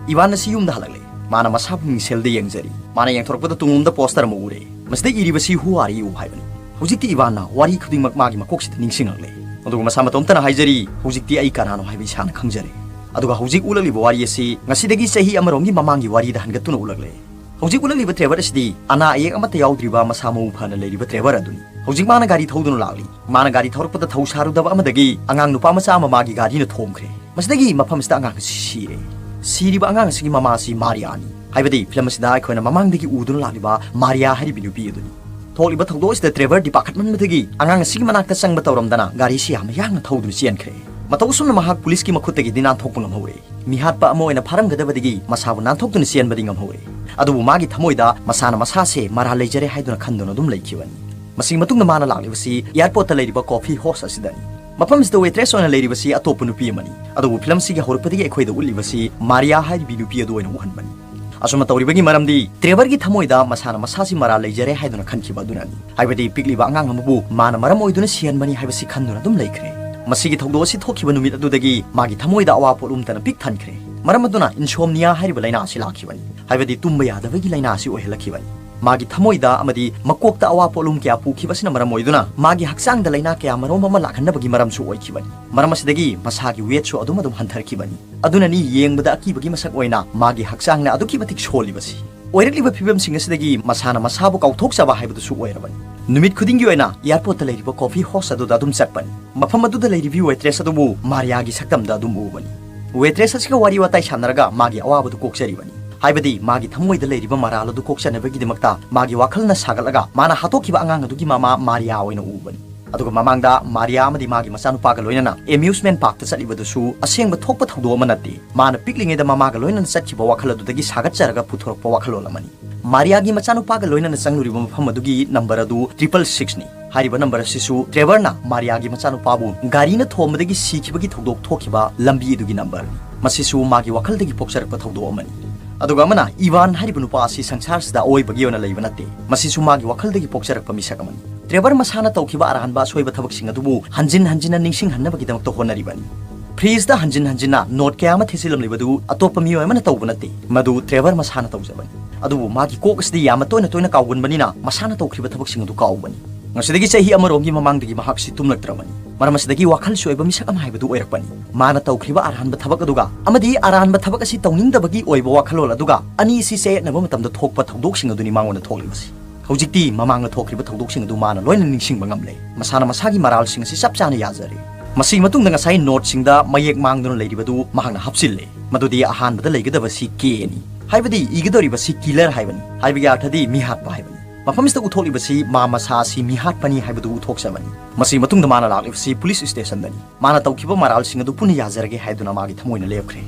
ꯏꯕꯥꯟ ꯑꯁꯤ ꯌꯨꯝꯗ ꯍꯜꯂꯛꯂꯦ꯫ ꯃꯥꯅ ꯃꯁꯥꯕꯨ ꯃꯤꯡꯁꯦꯜꯗ ꯌꯦꯡꯖꯔꯤ꯫ ꯃꯥꯅ ꯌꯦꯡꯊꯣꯔꯛꯄꯗ ꯇꯨꯡꯂꯣꯝꯗ ꯄꯣꯁꯇꯔ ꯑꯃ ꯎꯔꯦ꯫ ꯃꯁꯤꯗ ꯏꯔꯤꯕꯁꯤ "Who are you?" ꯍꯥꯏꯕꯅꯤ꯫ ꯍꯧꯖꯤꯛꯇꯤ ꯏꯕꯥꯟꯅ ꯋꯥꯔꯤ ꯈꯨꯗꯤꯡꯃꯛ ꯃꯥꯒꯤ ꯃꯀꯣꯛꯁꯤꯗ ꯅꯤꯡꯁꯤꯡꯂꯛꯂꯦ꯫ ꯑꯗꯨꯒ ꯃꯁꯥ ꯃꯇꯣꯝꯇꯅ ꯍꯥꯏꯖꯔꯤ, "ꯍꯧꯖꯤꯛꯇꯤ ꯑꯩ ꯀꯅꯥꯅꯣ ꯍꯥꯏꯕ ꯏꯁꯥꯅ ꯈꯪꯖꯔꯦ꯫" ꯑꯗꯨꯒ ꯍꯧꯖꯤꯛ ꯎꯠꯂꯛꯂꯤꯕ ꯋꯥꯔꯤ ꯑꯁꯤ ꯉꯁꯤꯗꯒꯤ ꯆꯍꯤ ꯑꯃꯔꯣꯝꯒꯤ ꯃꯃꯥꯡꯒꯤ ꯋꯥꯔꯤꯗ ꯍꯟꯒꯠꯇꯨꯅ ꯎꯠꯂꯛꯂꯦ꯫ ꯍꯧꯖꯤꯛ ꯎꯠꯂꯛꯂꯤꯕ ꯇ꯭ꯔꯦꯚꯔ ꯑꯁꯤꯗꯤ ꯑꯅꯥ ꯑꯌꯦꯛ ꯑꯃꯠꯇ ꯌꯥꯎꯗ꯭ꯔꯤꯕ ꯃꯁꯥ ꯃꯎ ꯐꯅ ꯂꯩꯔꯤꯕ ꯇ꯭ꯔꯦꯚꯔ ꯑꯗꯨꯅꯤ꯫ ꯍꯧꯖꯤꯛ ꯃꯥꯅ ꯒꯥꯔꯤ ꯊꯧꯗꯨꯅ ꯂꯥꯛꯂꯤ꯫ ꯃꯥꯅ ꯒꯥꯔꯤ ꯊꯧꯔꯛꯄꯗ ꯊꯧ ꯁꯥꯔꯨꯗꯕ ꯑꯃꯗꯒꯤ ꯑꯉꯥꯡ ꯅꯨꯄꯥ ꯃꯆꯥ ꯑꯃ ꯃꯥꯒꯤ ꯒꯥꯔꯤꯅ ꯊꯣꯝꯈ꯭ꯔꯦ꯫ ꯃꯁꯤꯗꯒꯤ ꯃꯐꯝꯁꯤꯗ ꯑꯉꯥꯡ ꯑꯁꯤ ꯁꯤꯔꯦ꯫ ꯁꯤꯔꯤꯕ ꯑꯉꯥꯡ ꯑꯁꯤꯒꯤ ꯃꯃꯥ ꯑꯁꯤ ꯃꯥꯔꯤꯌꯥꯅꯤ꯫ ꯍꯥꯏꯕꯗꯤ ꯐꯤꯂꯝ ꯑꯁꯤꯗ ꯑꯩꯈꯣꯏꯅ ꯃꯃꯥꯡꯗꯒꯤ ꯎꯗꯨꯅ ꯂꯥꯛꯂꯤꯕ ꯃꯥꯔꯤꯌꯥ ꯍꯥꯏꯔꯤꯕꯤ ꯅꯨꯄꯤ ꯑꯗꯨꯅꯤ꯫ ꯊꯣꯛꯂꯤꯕ ꯊꯧꯗꯣꯛ ꯑꯁꯤꯗ ꯇ꯭ꯔꯦꯚꯔꯗꯤ ꯄꯥꯈꯠꯃꯟꯕꯗꯒꯤ ꯑꯉꯥꯡ ꯑꯁꯤꯒꯤ ꯃꯅꯥꯛꯇ ꯆꯪꯕ ꯇꯧꯔꯝꯗꯅ ꯒꯥꯔꯤꯁꯤ ꯌꯥꯝꯅ ꯌꯥꯡꯅ ꯊꯧꯗꯨꯅ ꯆꯦꯟꯈ꯭ꯔꯦ꯫ ꯃꯇꯧ ꯑꯁꯨꯝꯅ ꯃꯍꯥꯛ ꯄꯨꯂꯤꯁꯀꯤ ꯃꯈꯨꯠꯇꯒꯤꯗꯤ ꯅꯥꯟꯊꯣꯛꯄ ꯉꯝꯍꯧꯔꯦ꯫ ꯃꯤꯍꯥꯠꯄ ꯑꯃ ꯑꯣꯏꯅ ꯐꯥꯔꯝꯒꯗꯕꯗꯒꯤ ꯃꯁꯥꯕꯨ ꯅꯥꯟꯊꯣꯛꯇꯨꯅ ꯆꯦꯟꯕꯗꯤ ꯉꯝꯍꯧꯔꯦ꯫ ꯑꯗꯨꯕꯨ ꯃꯥꯒꯤ ꯊꯃꯣꯏꯗ ꯃꯁꯥꯅ ꯃꯁꯥꯁꯦ ꯃꯔꯥꯜ ꯂꯩꯖꯔꯦ ꯍꯥꯏꯗꯨꯅ ꯈꯟꯗꯨꯅ ꯑꯗꯨꯝ ꯂꯩꯈꯤꯕꯅꯤ꯫ ꯃꯁꯤꯒꯤ ꯃꯇꯨꯡꯗ ꯃꯥꯅ ꯂꯥꯛꯂꯤꯕꯁꯤ ꯑꯦꯌꯥꯔꯄꯣꯔꯠꯇ ꯂꯩꯔꯤꯕ ꯀꯣꯐꯤ ꯍꯥꯎꯁ ꯑꯁꯤꯗꯅꯤ꯫ ꯃꯐꯝꯁꯤꯗ ꯋꯦꯇ꯭ꯔꯦꯁ ꯑꯣꯏꯅ ꯂꯩꯔꯤꯕꯁꯤ ꯑꯇꯣꯞꯄ ꯅꯨꯄꯤ ꯑꯃꯅꯤ꯫ ꯑꯗꯨꯕꯨ ꯐꯤꯂꯝꯁꯤꯒꯤ ꯍꯧꯔꯛꯄꯗꯒꯤ ꯑꯩꯈꯣꯏꯗ ꯎꯠꯂꯤꯕꯁꯤ ꯃꯥꯔꯤꯌꯥ ꯍꯥꯏꯔꯤꯕꯤ ꯅꯨꯄꯤ ꯑꯗꯨ ꯑꯣꯏꯅ ꯎꯍꯟꯕꯅꯤ꯫ ꯑꯁꯨꯝꯅ ꯇꯧꯔꯤꯕꯒꯤ ꯃꯔꯝꯗꯤ ꯇ꯭ꯔꯦꯚꯔꯒꯤ ꯊꯃꯣꯏꯗ ꯃꯁꯥꯅ ꯃꯁꯥꯁꯤ ꯃꯔꯥꯜ ꯂꯩꯖꯔꯦ ꯍꯥꯏꯗꯨꯅ ꯈꯟꯈꯤꯕ ꯑꯗꯨꯅꯅꯤ꯫ ꯍꯥꯏꯕꯗꯤ ꯄꯤꯛꯂꯤꯕ ꯑꯉꯥꯡ ꯑꯃꯕꯨ ꯃꯥꯅ ꯃꯔꯝ ꯑꯣꯏꯗꯨꯅ ꯁꯤꯍꯟꯕꯅꯤ ꯍꯥꯏꯕꯁꯤ ꯈꯟꯗꯨꯅ ꯑꯗꯨꯝ ꯂꯩꯈ꯭ꯔꯦ꯫ ꯃꯁꯤꯒꯤ ꯊꯧꯗꯣꯛ ꯑꯁꯤ ꯊꯣꯛꯈꯤꯕ ꯅꯨꯃꯤꯠ ꯑꯗꯨꯗꯒꯤ ꯃꯥꯒꯤ ꯊꯃꯣꯏꯗ ꯑꯋꯥ ꯄꯣꯠꯂꯨꯝꯇꯅ ꯄꯤꯛ ꯊꯟꯈ꯭ꯔꯦ꯫ ꯃꯔꯝ ꯑꯗꯨꯅ ꯏꯟꯁꯣꯝꯅꯤꯌꯥ ꯍꯥꯏꯔꯤꯕ ꯂꯥꯏꯅꯥ ꯑꯁꯤ ꯂꯥꯛꯈꯤꯕꯅꯤ꯫ ꯍꯥꯏꯕꯗꯤ ꯇꯨꯝꯕ ꯌꯥꯗꯕꯒꯤ ꯂꯥꯏꯅꯥ ꯑꯁꯤ ꯑꯣꯏꯍꯜꯂꯛꯈꯤꯕꯅꯤ꯫ ꯃꯥꯒꯤ ꯊꯃꯣꯏꯗ ꯑꯃꯗꯤ ꯃꯀꯣꯛꯇ ꯑꯋꯥ ꯄꯣꯠꯂꯨꯝ ꯀꯌꯥ ꯄꯨꯈꯤꯕꯁꯤꯅ ꯃꯔꯝ ꯑꯣꯏꯗꯨꯅ ꯃꯥꯒꯤ ꯍꯛꯆꯥꯡꯗ ꯂꯥꯏꯅꯥ ꯀꯌꯥ ꯃꯔꯨꯝ ꯑꯃ ꯂꯥꯛꯍꯟꯅꯕꯒꯤ ꯃꯔꯝꯁꯨ ꯑꯣꯏꯈꯤꯕꯅꯤ꯫ ꯃꯔꯝ ꯑꯁꯤꯗꯒꯤ ꯃꯁꯥꯒꯤ ꯋꯦꯠꯁꯨ ꯑꯗꯨꯝ ꯑꯗꯨꯝ ꯍꯟꯊꯔꯛꯈꯤꯕꯅꯤ꯫ ꯑꯗꯨꯅꯅꯤ ꯌꯦꯡꯕꯗ ꯑꯀꯤꯕꯒꯤ ꯃꯁꯛ ꯑꯣꯏꯅ ꯃꯥꯒꯤ ꯍꯛꯆꯥꯡꯅ ꯑꯗꯨꯛꯀꯤ ꯃꯇꯤꯛ ꯁꯣꯜꯂꯤꯕꯁꯤ꯫ ꯑꯣꯏꯔꯛꯂꯤꯕ ꯐꯤꯕꯝꯁꯤꯡ ꯑꯁꯤꯗꯒꯤ ꯃꯁꯥꯅ ꯃꯁꯥꯕꯨ ꯀꯥꯎꯊꯣꯛꯆꯕ ꯍꯥꯏꯕꯗꯨꯁꯨ ꯑꯣꯏꯔꯕꯅꯤ꯫ ꯅꯨꯃꯤꯠ ꯈꯨꯗꯤꯡꯒꯤ ꯑꯣꯏꯅ ꯑꯦꯌꯥꯔꯄꯣꯔꯠꯇ ꯂꯩꯔꯤꯕ ꯀꯣꯐꯤ ꯍꯥꯎꯁ ꯑꯗꯨꯗ ꯑꯗꯨꯝ ꯆꯠꯄꯅꯤ꯫ ꯃꯐꯝ ꯑꯗꯨꯗ ꯂꯩꯔꯤꯕꯤ ꯋꯦꯇ꯭ꯔꯦꯁ ꯑꯗꯨꯕꯨ ꯃꯥꯔꯤꯌꯥꯒꯤ ꯁꯛꯇꯝꯗ ꯑꯗꯨꯝ ꯎꯕꯅꯤ꯫ ꯋꯦꯇ꯭ꯔꯦꯁ ꯑꯁꯤꯒ ꯋꯥꯔꯤ ꯋꯥꯇꯥꯏ ꯁꯥꯟꯅꯔꯒ ꯃꯥꯒꯤ ꯑꯋꯥꯕꯗꯨ ꯀꯣꯛꯆꯔꯤꯕꯅꯤ꯫ ꯍꯥꯏꯕꯗꯤ ꯃꯥꯒꯤ ꯊꯃꯣꯏꯗ ꯂꯩꯔꯤꯕ ꯃꯔꯥꯜ ꯑꯗꯨ ꯀꯣꯛꯆꯅꯕꯒꯤꯗꯃꯛꯇ ꯃꯥꯒꯤ ꯋꯥꯈꯜꯅ ꯁꯥꯒꯠꯂꯒ ꯃꯥꯅ ꯍꯥꯠꯇꯣꯛꯈꯤꯕ ꯑꯉꯥꯡ ꯑꯗꯨꯒꯤ ꯃꯃꯥ ꯃꯥꯔꯤꯌꯥ ꯑꯣꯏꯅ ꯎꯕꯅꯤ꯫ ꯑꯗꯨꯒ ꯃꯃꯥꯡꯗ ꯃꯥꯔꯤꯌꯥ ꯑꯃꯗꯤ ꯃꯥꯒꯤ ꯃꯆꯥꯅꯨꯄꯥꯒ ꯂꯣꯏꯅꯅ ꯑꯦꯃ꯭ꯌꯨꯁꯃꯦꯟ ꯄꯥꯔꯛꯇ ꯆꯠꯂꯤꯕꯗꯨꯁꯨ ꯑꯁꯦꯡꯕ ꯊꯣꯛꯄ ꯊꯧꯗꯣꯛ ꯑꯃ ꯅꯠꯇꯦ꯫ ꯃꯥꯅ ꯄꯤꯛꯂꯤꯉꯩꯗ ꯃꯃꯥꯒ ꯂꯣꯏꯅꯅ ꯆꯠꯈꯤꯕ ꯋꯥꯈꯜ ꯑꯗꯨꯗꯒꯤ ꯁꯥꯒꯠꯆꯔꯒ ꯄꯨꯊꯣꯔꯛꯄ ꯋꯥꯈꯜꯂꯣꯟ ꯑꯃꯅꯤ꯫ ꯃꯥꯔꯤꯌꯥꯒꯤ ꯃꯆꯥꯅꯨꯄꯥꯒ ꯂꯣꯏꯅꯅ ꯆꯪꯂꯨꯔꯤꯕ ꯃꯐꯝ ꯑꯗꯨꯒꯤ ꯅꯝꯕꯔ ꯑꯗꯨ ꯇ꯭ꯔꯤꯄꯜ ꯁꯤꯛꯁꯅꯤ꯫ ꯍꯥꯏꯔꯤꯕ ꯅꯝꯕꯔ ꯑꯁꯤꯁꯨ ꯇ꯭ꯔꯦꯚꯔꯅ ꯃꯥꯔꯤꯌꯥꯒꯤ ꯃꯆꯥꯅꯨꯄꯥꯕꯨ ꯒꯥꯔꯤꯅ ꯊꯣꯝꯕꯗꯒꯤ ꯁꯤꯈꯤꯕꯒꯤ ꯊꯧꯗꯣꯛ ꯊꯣꯛꯈꯤꯕ ꯂꯝꯕꯤ ꯑꯗꯨꯒꯤ ꯅꯝꯕꯔꯅꯤ꯫ ꯃꯁꯤꯁꯨ ꯃꯥꯒꯤ ꯋꯥꯈꯜꯗꯒꯤ ꯄꯣꯛꯆꯔꯛꯄ ꯊꯧꯗꯣꯛ ꯑꯃꯅꯤ꯫ ꯑꯗꯨꯒ ꯑꯃꯅ, ꯏꯚꯥꯟ ꯍꯥꯏꯔꯤꯕ ꯅꯨꯄꯥ ꯑꯁꯤ ꯁꯪꯁꯥꯔꯁꯤꯗ ꯑꯋꯣꯏꯕꯒꯤ ꯑꯣꯏꯅ ꯂꯩꯕ ꯅꯠꯇꯦ꯫ ꯃꯁꯤꯁꯨ ꯃꯥꯒꯤ ꯋꯥꯈꯜꯗꯒꯤ ꯄꯣꯛꯆꯔꯛꯄ ꯃꯤꯁꯛ ꯑꯃꯅꯤ꯫ ꯇ꯭ꯔꯦꯚꯔ ꯃꯁꯥꯅ ꯇꯧꯈꯤꯕ ꯑꯔꯥꯟꯕ ꯑꯁꯣꯏꯕ ꯊꯕꯛꯁꯤꯡ ꯑꯗꯨꯕꯨ ꯍꯟꯖꯤꯟ ꯍꯟꯖꯤꯟꯅ ꯅꯤꯡꯁꯤꯡꯍꯟꯅꯕꯒꯤꯗꯃꯛꯇ ꯍꯣꯠꯅꯔꯤꯕꯅꯤ꯫ ꯐ꯭ꯔꯤꯖꯇ ꯍꯟꯖꯤꯟ ꯍꯟꯖꯤꯟꯅ ꯅꯣꯠ ꯀꯌꯥ ꯑꯃ ꯊꯦꯠꯆꯤꯜꯂꯝꯂꯤꯕꯗꯨ ꯑꯇꯣꯞꯄ ꯃꯤꯑꯣꯏ ꯑꯃꯅ ꯇꯧꯕ ꯅꯠꯇꯦ, ꯃꯗꯨ ꯇ꯭ꯔꯦꯚꯔ ꯃꯁꯥꯅ ꯇꯧꯖꯕꯅꯤ꯫ ꯑꯗꯨꯕꯨ ꯃꯥꯒꯤ ꯀꯣꯛ ꯑꯁꯤꯗꯤ ꯌꯥꯝꯅ ꯇꯣꯏꯅ ꯇꯣꯏꯅ ꯀꯥꯎꯒꯟꯕꯅꯤꯅ ꯃꯁꯥꯅ ꯇꯧꯈꯤꯕ ꯊꯕꯛꯁꯤꯡ ꯑꯗꯨ ꯀꯥꯎꯕꯅꯤ꯫ ꯉꯁꯤꯗꯒꯤ ꯆꯍꯤ ꯑꯃꯔꯣꯝꯒꯤ ꯃꯃꯥꯡꯗꯒꯤ ꯃꯍꯥꯛꯁꯤ ꯇꯨꯝꯂꯛꯇ꯭ꯔꯕꯅꯤ꯫ ꯃꯔꯝ ꯑꯁꯤꯗꯒꯤ ꯋꯥꯈꯜ ꯆꯣꯏꯕ ꯃꯤꯁꯛ ꯑꯃ ꯍꯥꯏꯕꯗꯨ ꯑꯣꯏꯔꯛꯄꯅꯤ꯫ ꯃꯥꯅ ꯇꯧꯈ꯭ꯔꯤꯕ ꯑꯔꯥꯟꯕ ꯊꯕꯛ ꯑꯗꯨꯒ ꯑꯃꯗꯤ ꯑꯔꯥꯟꯕ ꯊꯕꯛ ꯑꯁꯤ ꯇꯧꯅꯤꯡꯗꯕꯒꯤ ꯑꯣꯏꯕ ꯋꯥꯈꯜꯂꯣꯟ ꯑꯗꯨꯒ ꯑꯅꯤ ꯑꯁꯤ ꯆꯌꯦꯠꯅꯕ ꯃꯇꯝꯗ ꯊꯣꯛꯄ ꯊꯧꯗꯣꯛꯁꯤꯡ ꯑꯗꯨꯅꯤ ꯃꯉꯣꯟꯗ ꯊꯣꯛꯂꯤꯕꯁꯤ꯫ ꯍꯧꯖꯤꯛꯇꯤ ꯃꯃꯥꯡꯗ ꯊꯣꯛꯈꯤꯕ ꯊꯧꯗꯣꯛꯁꯤꯡ ꯑꯗꯨ ꯃꯥꯅ ꯂꯣꯏꯅ ꯅꯤꯡꯁꯤꯡꯕ ꯉꯝꯂꯦ꯫ ꯃꯁꯥꯅ ꯃꯁꯥꯒꯤ ꯃꯔꯥꯜꯁꯤꯡ ꯑꯁꯤ ꯆꯞ ꯆꯥꯅ ꯌꯥꯖꯔꯦ꯫ ꯃꯁꯤꯒꯤ ꯃꯇꯨꯡꯗ ꯉꯁꯥꯏ ꯅꯣꯠꯁꯤꯡꯗ ꯃꯌꯦꯛ ꯃꯥꯡꯗꯨꯅ ꯂꯩꯔꯤꯕꯗꯨ ꯃꯍꯥꯛꯅ ꯍꯥꯞꯆꯤꯜꯂꯦ꯫ ꯃꯗꯨꯗꯤ ꯑꯍꯥꯟꯕꯗ ꯂꯩꯒꯗꯕꯁꯤ ꯀꯦ ꯅꯤ꯫ ꯍꯥꯏꯕꯗꯤ ꯏꯒꯗꯧꯔꯤꯕꯁꯤ ꯀꯤꯂꯔ ꯍꯥꯏꯕꯅꯤ꯫ ꯍꯥꯏꯕꯒꯤ ꯑꯔꯊꯗꯤ ꯃꯤꯍꯥꯠꯄ ꯍꯥꯏꯕꯅꯤ꯫ ꯃꯐꯝꯁꯤꯗ ꯎꯠꯊꯣꯛꯂꯤꯕꯁꯤ ꯃꯥ ꯃꯁꯥ ꯑꯁꯤ ꯃꯤꯍꯥꯠꯄꯅꯤ ꯍꯥꯏꯕꯗꯨ ꯎꯠꯊꯣꯛꯆꯕꯅꯤ꯫ ꯃꯁꯤꯒꯤ ꯃꯇꯨꯡꯗ ꯃꯥꯅ ꯂꯥꯛꯂꯤꯕꯁꯤ ꯄꯨꯂꯤꯁ ꯁ꯭ꯇꯦꯁꯟꯗꯅꯤ꯫ ꯃꯥꯅ ꯇꯧꯈꯤꯕ ꯃꯔꯥꯜꯁꯤꯡ ꯑꯗꯨ ꯄꯨꯟꯅ ꯌꯥꯖꯔꯒꯦ ꯍꯥꯏꯗꯨꯅ ꯃꯥꯒꯤ ꯊꯃꯣꯏꯅ ꯂꯦꯞꯈ꯭ꯔꯦ꯫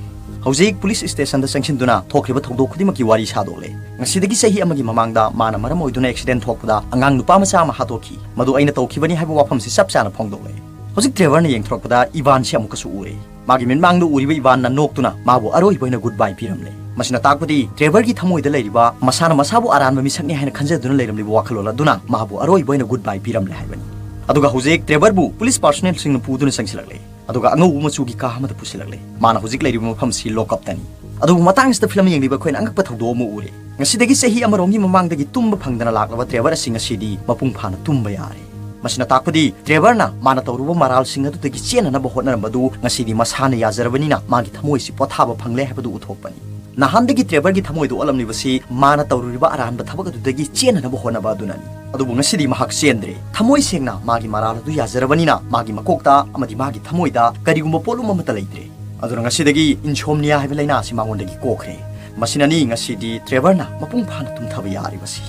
ꯍꯧꯖꯤꯛ ꯄꯨꯂꯤꯁ ꯁ꯭ꯇꯦꯁꯟꯗ ꯆꯪꯁꯤꯟꯗꯨꯅ ꯊꯣꯛꯈ꯭ꯔꯤꯕ ꯊꯧꯗꯣꯛ ꯈꯨꯗꯤꯡꯃꯛꯀꯤ ꯋꯥꯔꯤ ꯁꯥꯗꯣꯛꯂꯦ꯫ ꯉꯁꯤꯗꯒꯤ ꯆꯍꯤ ꯑꯃꯒꯤ ꯃꯃꯥꯡꯗ ꯃꯥꯅ ꯃꯔꯝ ꯑꯣꯏꯗꯨꯅ ꯑꯦꯛꯁꯤꯗꯦꯟ ꯊꯣꯛꯄꯗ ꯑꯉꯥꯡ ꯅꯨꯄꯥ ꯃꯆꯥ ꯑꯃ ꯍꯥꯠꯇꯣꯛꯈꯤ꯫ ꯃꯗꯨ ꯑꯩꯅ ꯇꯧꯈꯤꯕꯅꯤ ꯍꯥꯏꯕ ꯋꯥꯐꯝꯁꯤ ꯆꯞ ꯆꯥꯅ ꯐꯣꯡꯗꯣꯛꯂꯦ꯫ ꯍꯧꯖꯤꯛ ꯇ꯭ꯔꯦꯚꯔꯅ ꯌꯦꯡꯊꯣꯔꯛꯄꯗ ꯏꯚꯥꯟꯁꯤ ꯑꯃꯨꯛꯀꯁꯨ ꯎꯔꯦ꯫ ꯃꯥꯒꯤ ꯃꯤꯠꯃꯥꯡꯗ ꯎꯔꯤꯕ ꯏꯚꯥꯟꯅ ꯅꯣꯛꯇꯨꯅ ꯃꯥꯕꯨ ꯑꯔꯣꯏꯕ ꯑꯣꯏꯅ ꯒꯨꯗ ꯕꯥꯏ ꯄꯤꯔꯝꯂꯦ꯫ ꯃꯁꯤꯅ ꯇꯥꯛꯄꯗꯤ ꯇ꯭ꯔꯦꯚꯔꯒꯤ ꯊꯃꯣꯏꯗ ꯂꯩꯔꯤꯕ ꯃꯁꯥꯅ ꯃꯁꯥꯕꯨ ꯑꯔꯥꯟꯕ ꯃꯤꯁꯛꯅꯤ ꯍꯥꯏꯅ ꯈꯟꯖꯗꯨꯅ ꯂꯩꯔꯝꯂꯤꯕ ꯋꯥꯈꯜꯂꯣꯟ ꯑꯗꯨꯅ ꯃꯥꯕꯨ ꯑꯔꯣꯏꯕ ꯑꯣꯏꯅ ꯒꯨꯗ ꯕꯥꯏ ꯄꯤꯔꯝꯂꯦ ꯍꯥꯏꯕꯅꯤ꯫ ꯑꯗꯨꯒ ꯍꯧꯖꯤꯛ ꯇ꯭ꯔꯦꯚꯔꯕꯨ ꯄꯨꯂꯤꯁ ꯄꯥꯔꯁꯣꯅꯦꯜꯁꯤꯡꯅ ꯄꯨꯗꯨꯅ ꯆꯪꯁꯤꯜꯂꯛꯂꯦ꯫ ꯑꯗꯨꯒ ꯑꯉꯧꯕ ꯃꯆꯨꯒꯤ ꯀꯥ ꯑꯃꯗ ꯄꯨꯁꯤꯜꯂꯛꯂꯦ꯫ ꯃꯥꯅ ꯍꯧꯖꯤꯛ ꯂꯩꯔꯤꯕ ꯃꯐꯝꯁꯤ ꯂꯣꯛꯑꯞꯇꯅꯤ꯫ ꯑꯗꯨꯕꯨ ꯃꯇꯥꯡꯁꯤꯗ ꯐꯤꯂꯝ ꯌꯦꯡꯂꯤꯕ ꯑꯩꯈꯣꯏꯅ ꯑꯉꯛꯄ ꯊꯧꯗꯣꯛ ꯑꯃ ꯎꯔꯦ꯫ ꯉꯁꯤꯗꯒꯤ ꯆꯍꯤ ꯑꯃꯔꯣꯝꯒꯤ ꯃꯃꯥꯡꯗꯒꯤ ꯇꯨꯝꯕ ꯐꯪꯗꯅ ꯂꯥꯛꯂꯕ ꯇ꯭ꯔꯦꯚꯔ ꯑꯁꯤ ꯉꯁꯤꯗꯤ ꯃꯄꯨꯡ ꯐꯥꯅ ꯇꯨꯝꯕ ꯌꯥꯔꯦ꯫ ꯃꯁꯤꯅ ꯇꯥꯛꯄꯗꯤ ꯇ꯭ꯔꯦꯚꯔꯅ ꯃꯥꯅ ꯇꯧꯔꯨꯕ ꯃꯔꯥꯜꯁꯤꯡ ꯑꯗꯨꯗꯒꯤ ꯆꯦꯟꯅꯅꯕ ꯍꯣꯠꯅꯔꯝꯕꯗꯨ ꯉꯁꯤꯗꯤ ꯃꯁꯥꯅ ꯌꯥꯖꯔꯕꯅꯤꯅ ꯃꯥꯒꯤ ꯊꯃꯣꯏꯁꯤ ꯄꯣꯊꯥꯕ ꯐꯪꯂꯦ ꯍꯥꯏꯕꯗꯨ ꯎꯠꯊꯣꯛꯄꯅꯤ꯫ ꯅꯍꯥꯟꯗꯒꯤ ꯇ꯭ꯔꯦꯚꯔꯒꯤ ꯊꯃꯣꯏꯗ ꯑꯣꯠꯂꯝꯂꯤꯕꯁꯤ ꯃꯥꯅ ꯇꯧꯔꯨꯔꯤꯕ ꯑꯔꯥꯟꯕ ꯊꯕꯛ ꯑꯗꯨꯗꯒꯤ ꯆꯦꯟꯅꯅꯕ ꯍꯣꯠꯅꯕ ꯑꯗꯨꯅꯅꯤ꯫ ꯑꯗꯨꯕꯨ ꯉꯁꯤꯗꯤ ꯃꯍꯥꯛ ꯆꯦꯟꯗ꯭ꯔꯦ꯫ ꯊꯃꯣꯏ ꯁꯦꯡꯅ ꯃꯥꯒꯤ ꯃꯔꯥꯜ ꯑꯗꯨ ꯌꯥꯖꯔꯕꯅꯤꯅ ꯃꯥꯒꯤ ꯃꯀꯣꯛꯇ ꯑꯃꯗꯤ ꯃꯥꯒꯤ ꯊꯃꯣꯏꯗ ꯀꯔꯤꯒꯨꯝꯕ ꯄꯣꯠꯂꯨꯝ ꯑꯃꯠꯇ ꯂꯩꯇ꯭ꯔꯦ꯫ ꯑꯗꯨꯅ ꯉꯁꯤꯗꯒꯤ ꯏꯟꯁꯣꯝꯅꯤꯌꯥ ꯍꯥꯏꯕ ꯂꯥꯏꯅꯥ ꯑꯁꯤ ꯃꯉꯣꯟꯗꯒꯤ ꯀꯣꯛꯈ꯭ꯔꯦ꯫ ꯃꯁꯤꯅꯅꯤ ꯉꯁꯤꯗꯤ ꯇ꯭ꯔꯦꯚꯔꯅ ꯃꯄꯨꯡ ꯐꯥꯅ ꯇꯨꯝꯊꯕ ꯌꯥꯔꯤꯕꯁꯤ꯫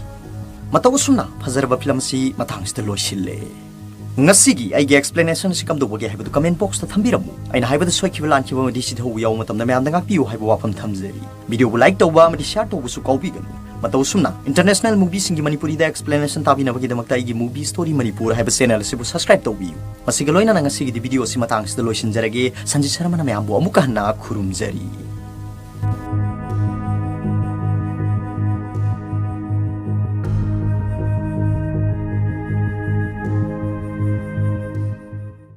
ꯃꯇꯧ ꯑꯁꯨꯝꯅ ꯐꯖꯔꯕ ꯐꯤꯂꯝ ꯑꯁꯤ ꯃꯇꯥꯡꯁꯤꯗ ꯂꯣꯏꯁꯤꯜꯂꯦ꯫ ꯉꯁꯤꯒꯤ ꯑꯩꯒꯤ explanation ꯑꯁꯤ ꯀꯝꯗꯧꯕꯒꯦ ꯍꯥꯏꯕꯗꯨ comment box ꯇ ꯊꯝꯕꯤꯔꯝꯃꯨ꯫ ꯑꯩꯅ ꯍꯥꯏꯕꯗ ꯁꯣꯏꯈꯤꯕ ꯂꯥꯟꯈꯤꯕ ꯑꯃꯗꯤ ꯁꯤꯊꯧꯕ ꯌꯥꯎꯕ ꯃꯇꯝꯗ ꯃꯌꯥꯝꯗ ꯉꯥꯛꯄꯤꯌꯨ ꯍꯥꯏꯕ ꯋꯥꯐꯝ ꯊꯝꯖꯔꯤ꯫ Video ꯕꯨ like ꯇꯧꯕ ꯑꯃꯗꯤ share ꯇꯧꯕꯁꯨ ꯀꯥꯎꯕꯤꯒꯅꯨ꯫ ꯃꯇꯧ ꯑꯁꯨꯝꯅ international movie ꯁꯤꯡꯒꯤ ꯃꯅꯤꯄꯨꯔꯤꯗ explanation ꯇꯥꯕꯤꯅꯕꯒꯤꯗꯃꯛꯇ ꯑꯩꯒꯤ Movie Story Manipur ꯍꯥꯏꯕ channel ꯑꯁꯤꯕꯨ subscribe ꯇꯧꯕꯤꯌꯨ꯫ ꯃꯁꯤꯒ ꯂꯣꯏꯅꯅ ꯉꯁꯤꯒꯤꯗꯤ video ꯑꯁꯤ ꯃꯇꯥꯡꯁꯤꯗ ꯂꯣꯏꯁꯤꯟꯖꯔꯒꯦ꯫ ꯁꯟꯖꯤꯠ ꯁꯔꯃꯅ ꯃꯌꯥꯝꯕꯨ ꯑꯃꯨꯛꯀ ꯍꯟꯅ ꯈꯨꯔꯨꯝꯖꯔꯤ꯫